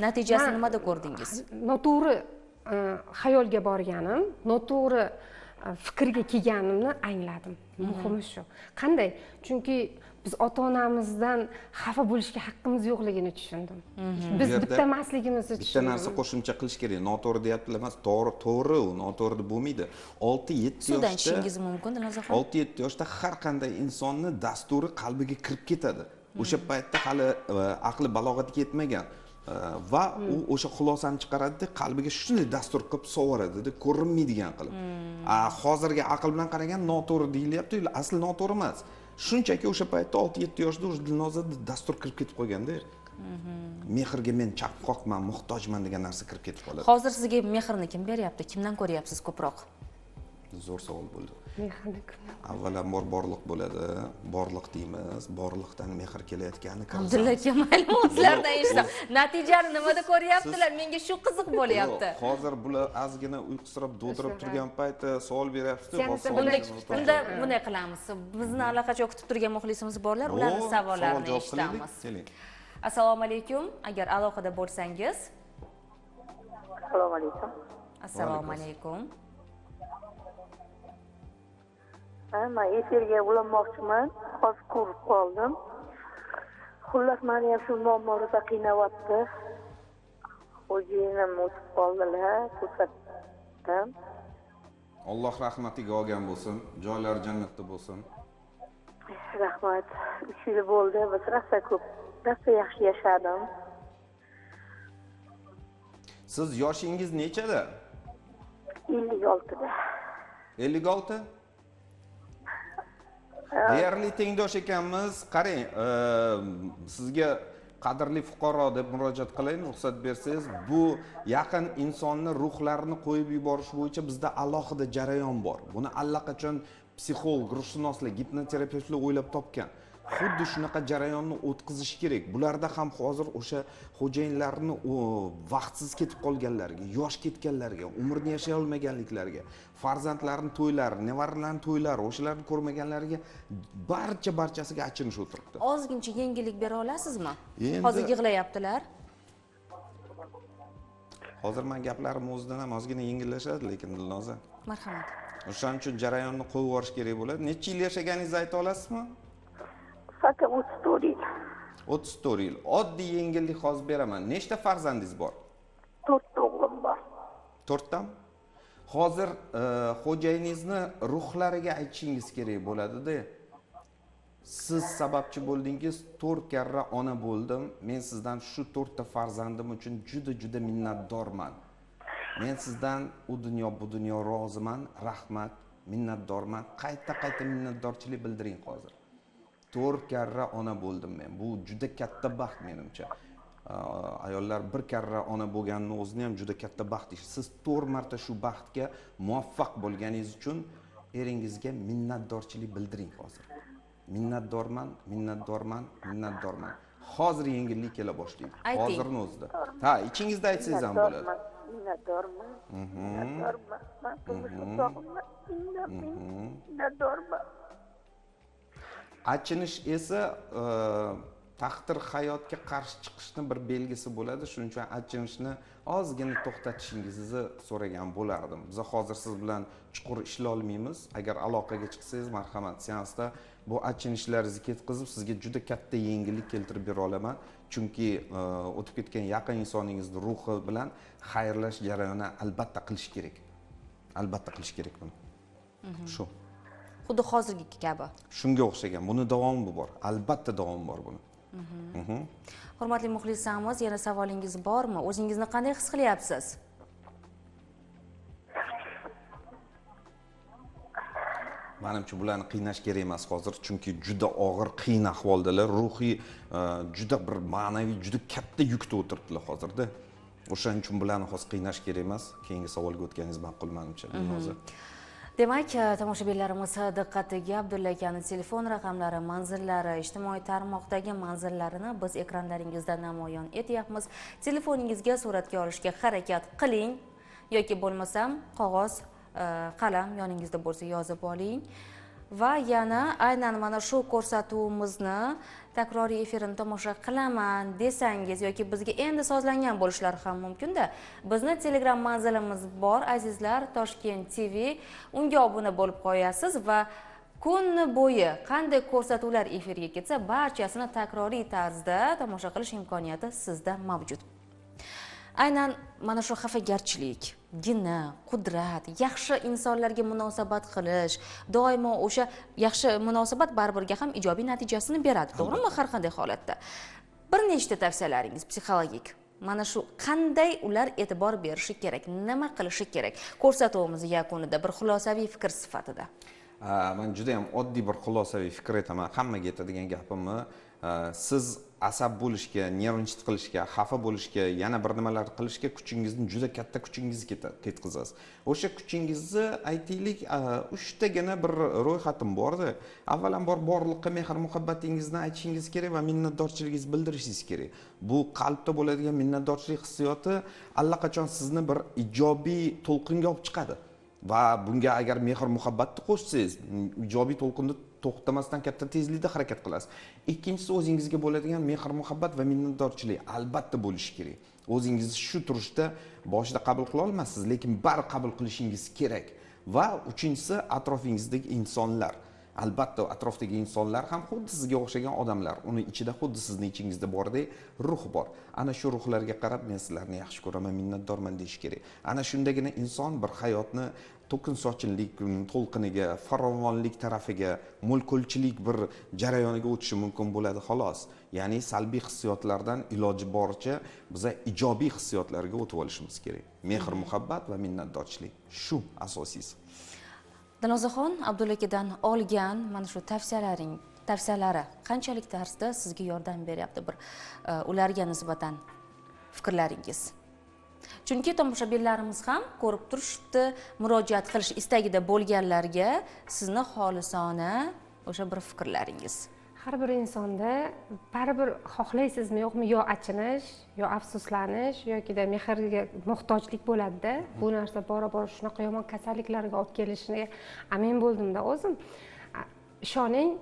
Natijasini nimada ko'rdingiz? Noto'g'ri xayolga borganim, noto'g'ri fikrga kelganimni angladim. Muhimi shu. Qanday? Chunki biz ota-onamizdan xafa bo'lishga haqqimiz yo'qligini tushundim. Biz bitta emasligimizni tushundim. Bitta narsa qo'shimcha qilish kerak. Noto'g'ri deyaptilar emas, to'g'ri, to'g'ri, u noto'g'ri bo'lmaydi. 6-7 Suvdan yoshda ichishingiz mumkin, Dilnozaxon. 6-7 yoshda har qanday insonni dasturi qalbiga kirib ketadi. O'sha paytda hali aqli balog'atga yetmagan va u o'sha xulosani chiqaradida, qalbiga shunday dastur qilib sovaradida, ko'rinmaydigan qilib. Hozirgi aql bilan qaragan noto'g'ri deyilyapti, asli noto'g'ri emas. Shunchaki o'sha paytda 6-7 yoshda o'sha Dilnozada dastur kirib ketib qolganda, mehrga men chaqmoqman, muhtojman degan narsa kirib ketib qoladi. Hozir sizga mehrni kim beryapti? Kimdan ko'ryapsiz ko'proq? Zo'r savol bo'ldi. Mehrni kimdan? Avvalambor borliq bo'ladi, borliq deymiz, borliqdan mehr kelayotganini ko'ramiz. Abdulla aka, mayli, o'zlaridan eshitdim. Natijani nimada ko'ryaptilar? Menga shu qiziq bo'lyapti. Hozir bular ozgina uyqusirab, do'dirib turgan payti savol beryapsiz. Unda bunday qilamiz. Bizni allaqachon kutib turgan muxlisimiz borlar, ularning savollarini eshitamiz. Assalomu alaykum. Agar aloqada bo'lsangiz. Assalomu alaykum. Assalomu alaykum. Men efirga ulanmoqchiman. Hozir ko'rib qoldim. Xullas, meni ham shu muammo rosa qiynayapti. Xo'jayinim o'tib qoldilar, to'satdan. Alloh rahmatiga olgan bo'lsin, joylari jannatda bo'lsin. Rahmat. 3 yil bo'ldi, biz rosa ko'p, rosa yaxshi yashadim. Siz yoshingiz nechada? 56da. 56? Deyarli tengdosh ekanmiz. Qarang, sizga qadrli fuqaro deb murojaat qilayin, ruxsat bersangiz. Bu yaqin insonni ruhlarini qo'yib yuborish bo'yicha bizda alohida jarayon bor. Buni allaqachon psixolog, ruhshunoslar, gipnoterapevtlar o'ylab topgan. Xuddi shunaqa jarayonni o'tkazish kerak. Bularda ham hozir o'sha xo'jayinlarni vaqtsiz ketib qolganlarga, yosh ketganlarga, umrni yashay olmaganliklarga, farzandlarini to'ylari, nevaralarning to'ylari, o'shalarni ko'rmaganlarga barchasiga achinish o'tiribdi. Ozgincha yengillik bera olasizmi? Hozir yig'layaptilar. Hozir men gaplarim o'zidan ham ozgina yengillashadi, lekin Dilnoza. Marhamat. O'shaning uchun jarayonni qo'yib yuborish kerak bo'ladi. Necha yil yashaganingizni ayta olasizmi? Faqat 34 yil. 34 yil. Oddiy yengillik hozir beraman. Nechta farzandingiz bor? 4 ta o'g'lim bor. 4 tami? Hozir xo'jayiningizni ruhlariga aytishingiz kerak bo'ladi-da. Siz sababchi bo'ldingiz, 4 karra ona bo'ldim. Men sizdan shu 4 ta farzandim uchun juda-juda minnatdorman. Men sizdan u dunyo bu dunyo roziman, rahmat, minnatdorman. Qayta-qayta minnatdorchilik bildiring hozir. 4 karra ona bo'ldim men. Bu juda katta baxt menimcha. Ayollar bir karra ona bo'lganini o'zini ham juda katta baxt. Siz 4 marta shu baxtga muvaffaq bo'lganingiz uchun eringizga minnatdorchilik bildiring hozir. Minnatdorman, minnatdorman, minnatdorman. Hozir yengillik kela boshlaydi. Hozirni o'zida. Ha, ichingizda aytsangiz ham bo'ladi. Minnatdorman. Minnatdorman. Men turmush o'rtog'imdan minnatdorman. Achinish esa taqdir hayotga qarshi chiqishni bir belgisi bo'ladi. Shuning uchun achinishni ozgina to'xtatishingizni so'ragan bo'lardim. Biz hozir siz bilan chuqur ishlay olmaymiz. Agar aloqaga chiqsangiz, marhamat, seansda bu achinishlaringizni ketkazib, sizga juda katta yengillik keltirib bera olaman. Chunki o'tib ketgan yaqin insoningizni ruhi bilan xayrlash jarayoni albatta qilish kerak. Albatta qilish kerak buni. Shu. Xuddi hozirgi kabi. Shunga o'xshagan. Buni davomi bor. Albatta davomi bor buni. Hurmatli muxlislarimiz, yana savolingiz bormi? O'zingizni qanday his qilyapsiz? Menimcha bularni qiynash kerak emas hozir, chunki juda og'ir, qiyin ahvoldalar, ruhiy juda bir ma'naviy juda katta yukda o'tiribdilar hozirda. O'shaning uchun bularni hozir qiynash kerak emas. Keyingi savolga o'tganingiz ma'qul menimcha, Dilnoza. Demak, tomoshabinlarimiz diqqatiga Abdulla akani telefon raqamlari, manzillari, ijtimoiy tarmoqdagi manzillarini biz ekranlaringizda namoyon etyapmiz. Telefoningizga suratga olishga harakat qiling yoki bo'lmasam qog'oz, qalam yoningizda bo'lsa yozib oling. Va yana aynan mana shu ko'rsatuvimizni takroriy efirini tomosha qilaman desangiz yoki bizga endi sozlangan bo'lishlari ham mumkin-da. Bizni Telegram manzilimiz bor, azizlar, Toshkent TV. Unga obuna bo'lib qo'yasiz va kunni bo'yi qanday ko'rsatuvlar efirga ketsa, barchasini takroriy tarzda tomosha qilish imkoniyati sizda mavjud. Aynan mana shu xafagarchilik, gina, qudrat, yaxshi insonlarga munosabat qilish, doimo o'sha yaxshi munosabat baribirga ham ijobiy natijasini beradi, to'g'rimi? Har qanday holatda. Bir nechta tavsiyalaringiz psixologik. Mana shu qanday ular e'tibor berishi kerak, nima qilishi kerak? Ko'rsatuvimiz yakunida bir xulosaviy fikr sifatida. Men juda ham oddiy bir xulosaviy fikr aytaman, hammaga aytadigan gapimni. Siz asab bo'lishga, nervnchit qilishga, xafa bo'lishga, yana bir nimalar qilishga kuchingizni, juda katta kuchingizni ketkazasiz. O'sha kuchingizni aytaylik, uchtagina bir ro'yxatim bordi. Avvalambor borliqqa mehr muhabbatingizni aytishingiz kerak va minnatdorchiligingizni bildirishingiz kerak. Bu qalbda bo'ladigan minnatdorchilik hissiyoti allaqachon sizni bir ijobiy to'lqinga olib chiqadi. Va bunga agar mehr muhabbatni qo'shsangiz, ijobiy to'lqinda to'xtamasdan katta tezlikda harakat qilasiz. Ikkinchisi, o'zingizga bo'ladigan mehr muhabbat va minnatdorchilik albatta bo'lishi kerak. O'zingizni shu turishda boshida qabul qila olmassiz, lekin bari qabul qilishingiz kerak. Va uchinchisi, atrofingizdagi insonlar. Albatta atrofdagi insonlar ham xuddi sizga o'xshagan odamlar. Uni ichida xuddi sizni ichingizda bordek ruh bor. Ana shu ruhlarga qarab men sizlarni yaxshi ko'raman, minnatdorman deyish kerak. Ana shundagina inson bir hayotni to'kin sochinlik to'lqiniga, farovonlik tarafiga, mo'l-ko'lchilik bir jarayoniga o'tishi mumkin bo'ladi xolos. Ya'ni salbiy hissiyotlardan iloji boricha biza ijobiy hissiyotlarga o'tib olishimiz kerak. Mehr, muhabbat va minnatdorchilik shu asosiysi. Dilnozaxon, Abdulla akadan olgan mana shu tavsiyalari qanchalik tarzda sizga yordam beryapti bir ularga nisbatan fikrlaringiz? Chunki tomoshabinlarimiz ham ko'rib turishibdi, murojaat qilish istagida bo'lganlarga sizni xolisona o'sha bir fikrlaringiz. Har bir insonda baribir xohlaysizmi yo'qmi, yo achinish, yo afsuslanish yokida mehrga muhtojlik bo'ladi-da. Bu narsa bora-bora shunaqa yomon kasalliklarga olib kelishini amin bo'ldimda o'zim. Ishoning,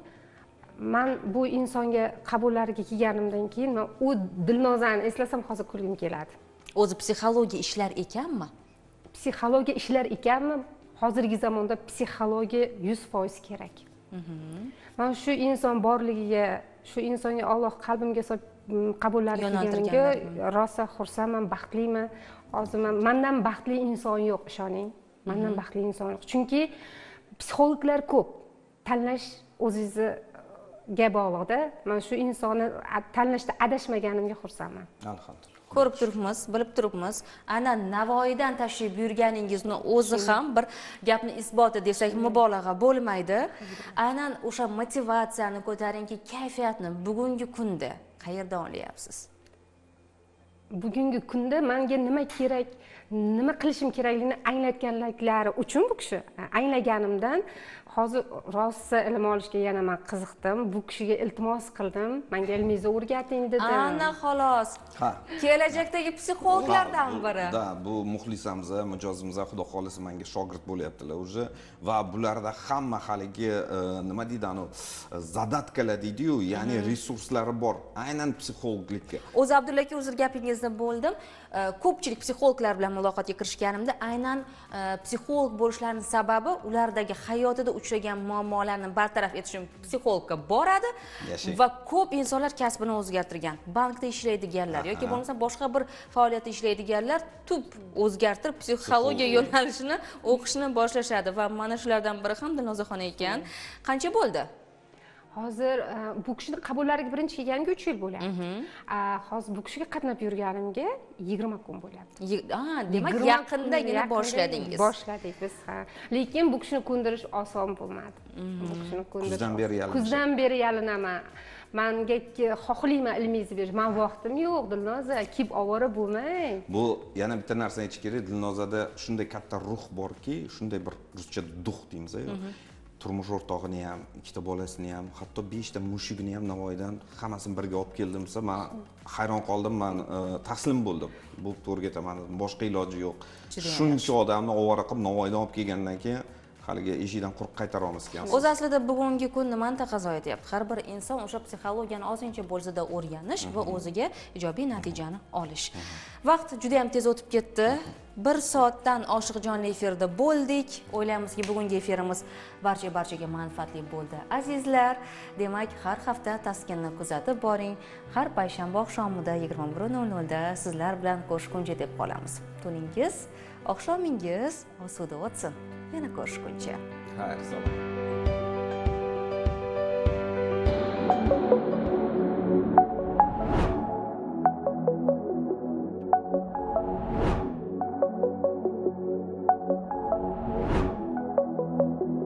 men bu insonga qabullariga kelganimdan keyin men u Dilnozani eslasam hozir kulgim keladi. O'zi psixologiya ishlar ekanmi? Psixologiya ishlar ekanmi? Hozirgi zamonda psixologiya 100% kerak. Men shu inson borligiga, shu insonga Alloh qalbimga solib qabullari kelganiga rosa xursandman, baxtliman. Hozir mendan baxtli inson yo'q, ishoning. Mendan baxtli inson yo'q. Chunki psixologlar ko'p. Tanlash o'zingizga bog'liqda. Men shu insonni tanlashda adashmaganimga xursandman. Alhamdulillah. Ko'rib turibmiz, bilib turibmiz. Ana Navoiydan tashrif buyurganingizni o'zi ham bir gapni isboti desak mubolag'a bo'lmaydi. Aynan o'sha motivatsiyani, ko'tarinki kayfiyatni bugungi kunda qayerdan olyapsiz? Bugungi kunda menga nima kerak, nima qilishim kerakligini anglatganliklari uchun bu kishi anglaganimdan hozir rosa ilm olishga yana men qiziqdim. Bu kishiga iltimos qildim, menga ilmingizni o'rgating dedim. Ana xolos. Kelajakdagi psixologlardan biri. Da, bu muxlisamiz, mijozimiz, xudo xolisa menga shogird bo'lyaptilar уже va bularda hamma haligi nima deydi, anu zadatkalar deydi-yu, ya'ni resurslari bor aynan psixologlikka. O'zi Abdulla aka, uzr gapingizni bo'ldim. Ko'pchilik psixologlar bilan muloqotga kirishganimda aynan psixolog bo'lishlarining sababi ulardagi hayotida uchragan muammolarni bartaraf etish uchun psixologga boradi va ko'p insonlar kasbini o'zgartirgan. Bankda ishlaydiganlar yoki bo'lmasa boshqa bir faoliyatda ishlaydiganlar tub o'zgartirib psixologiya yo'nalishini o'qishni boshlashadi va mana shulardan biri ham Dilnozaxon ekan. Qancha bo'ldi? Hozir bu kishini qabullariga birinchi kelganimga 3 yil bo'lyapti. Hozir bu kishiga qatnab yurganimga 20 kun bo'lyapti. Demak, yaqindagina boshladingiz. Boshladik biz, ha. Lekin bu kishini ko'ndirish oson bo'lmadi. Bu kishini ko'ndirish kuzdan beri yalinaman. Manga xohlayman ilmingizni berish. Men vaqtim yo'q, Dilnoza, kelib ovora bo'lmang. Bu yana bitta narsani aytish kerak, Dilnozada shunday katta ruh borki, shunday bir ruscha duh deymiz-ku. Turmush o'rtog'ini ham, ikkita bolasini ham, hatto 5 ta mushugini ham Navoiydan hammasini birga olib keldim desa, men hayron qoldim, men taslim bo'ldim. Bu to'g'ri aytaman, boshqa iloji yo'q. Shuncha odamni ovora qilib Navoiydan olib kelgandan keyin haligi eshikdan quruq qaytara olmas ekansiz. O'zi aslida bugungi kun nimani taqozo etyapti? Har bir inson o'sha psixologiyani ozgincha bo'lsa-da o'rganish va o'ziga ijobiy natijani olish. Vaqt juda ham tez o'tib ketdi. 1 soatdan oshiq jonli efirda bo'ldik. O'ylaymizki, bugungi efirimiz barchaga manfaatli bo'ldi. Azizlar, demak, har hafta Taskinni kuzatib boring. Har payshanba oqshomida 21:00 da sizlar bilan ko'rishguncha deb qolamiz. Tuningiz, oqshomingiz osuda o'tsin. Yana ko'rishguncha. Xayr, salom.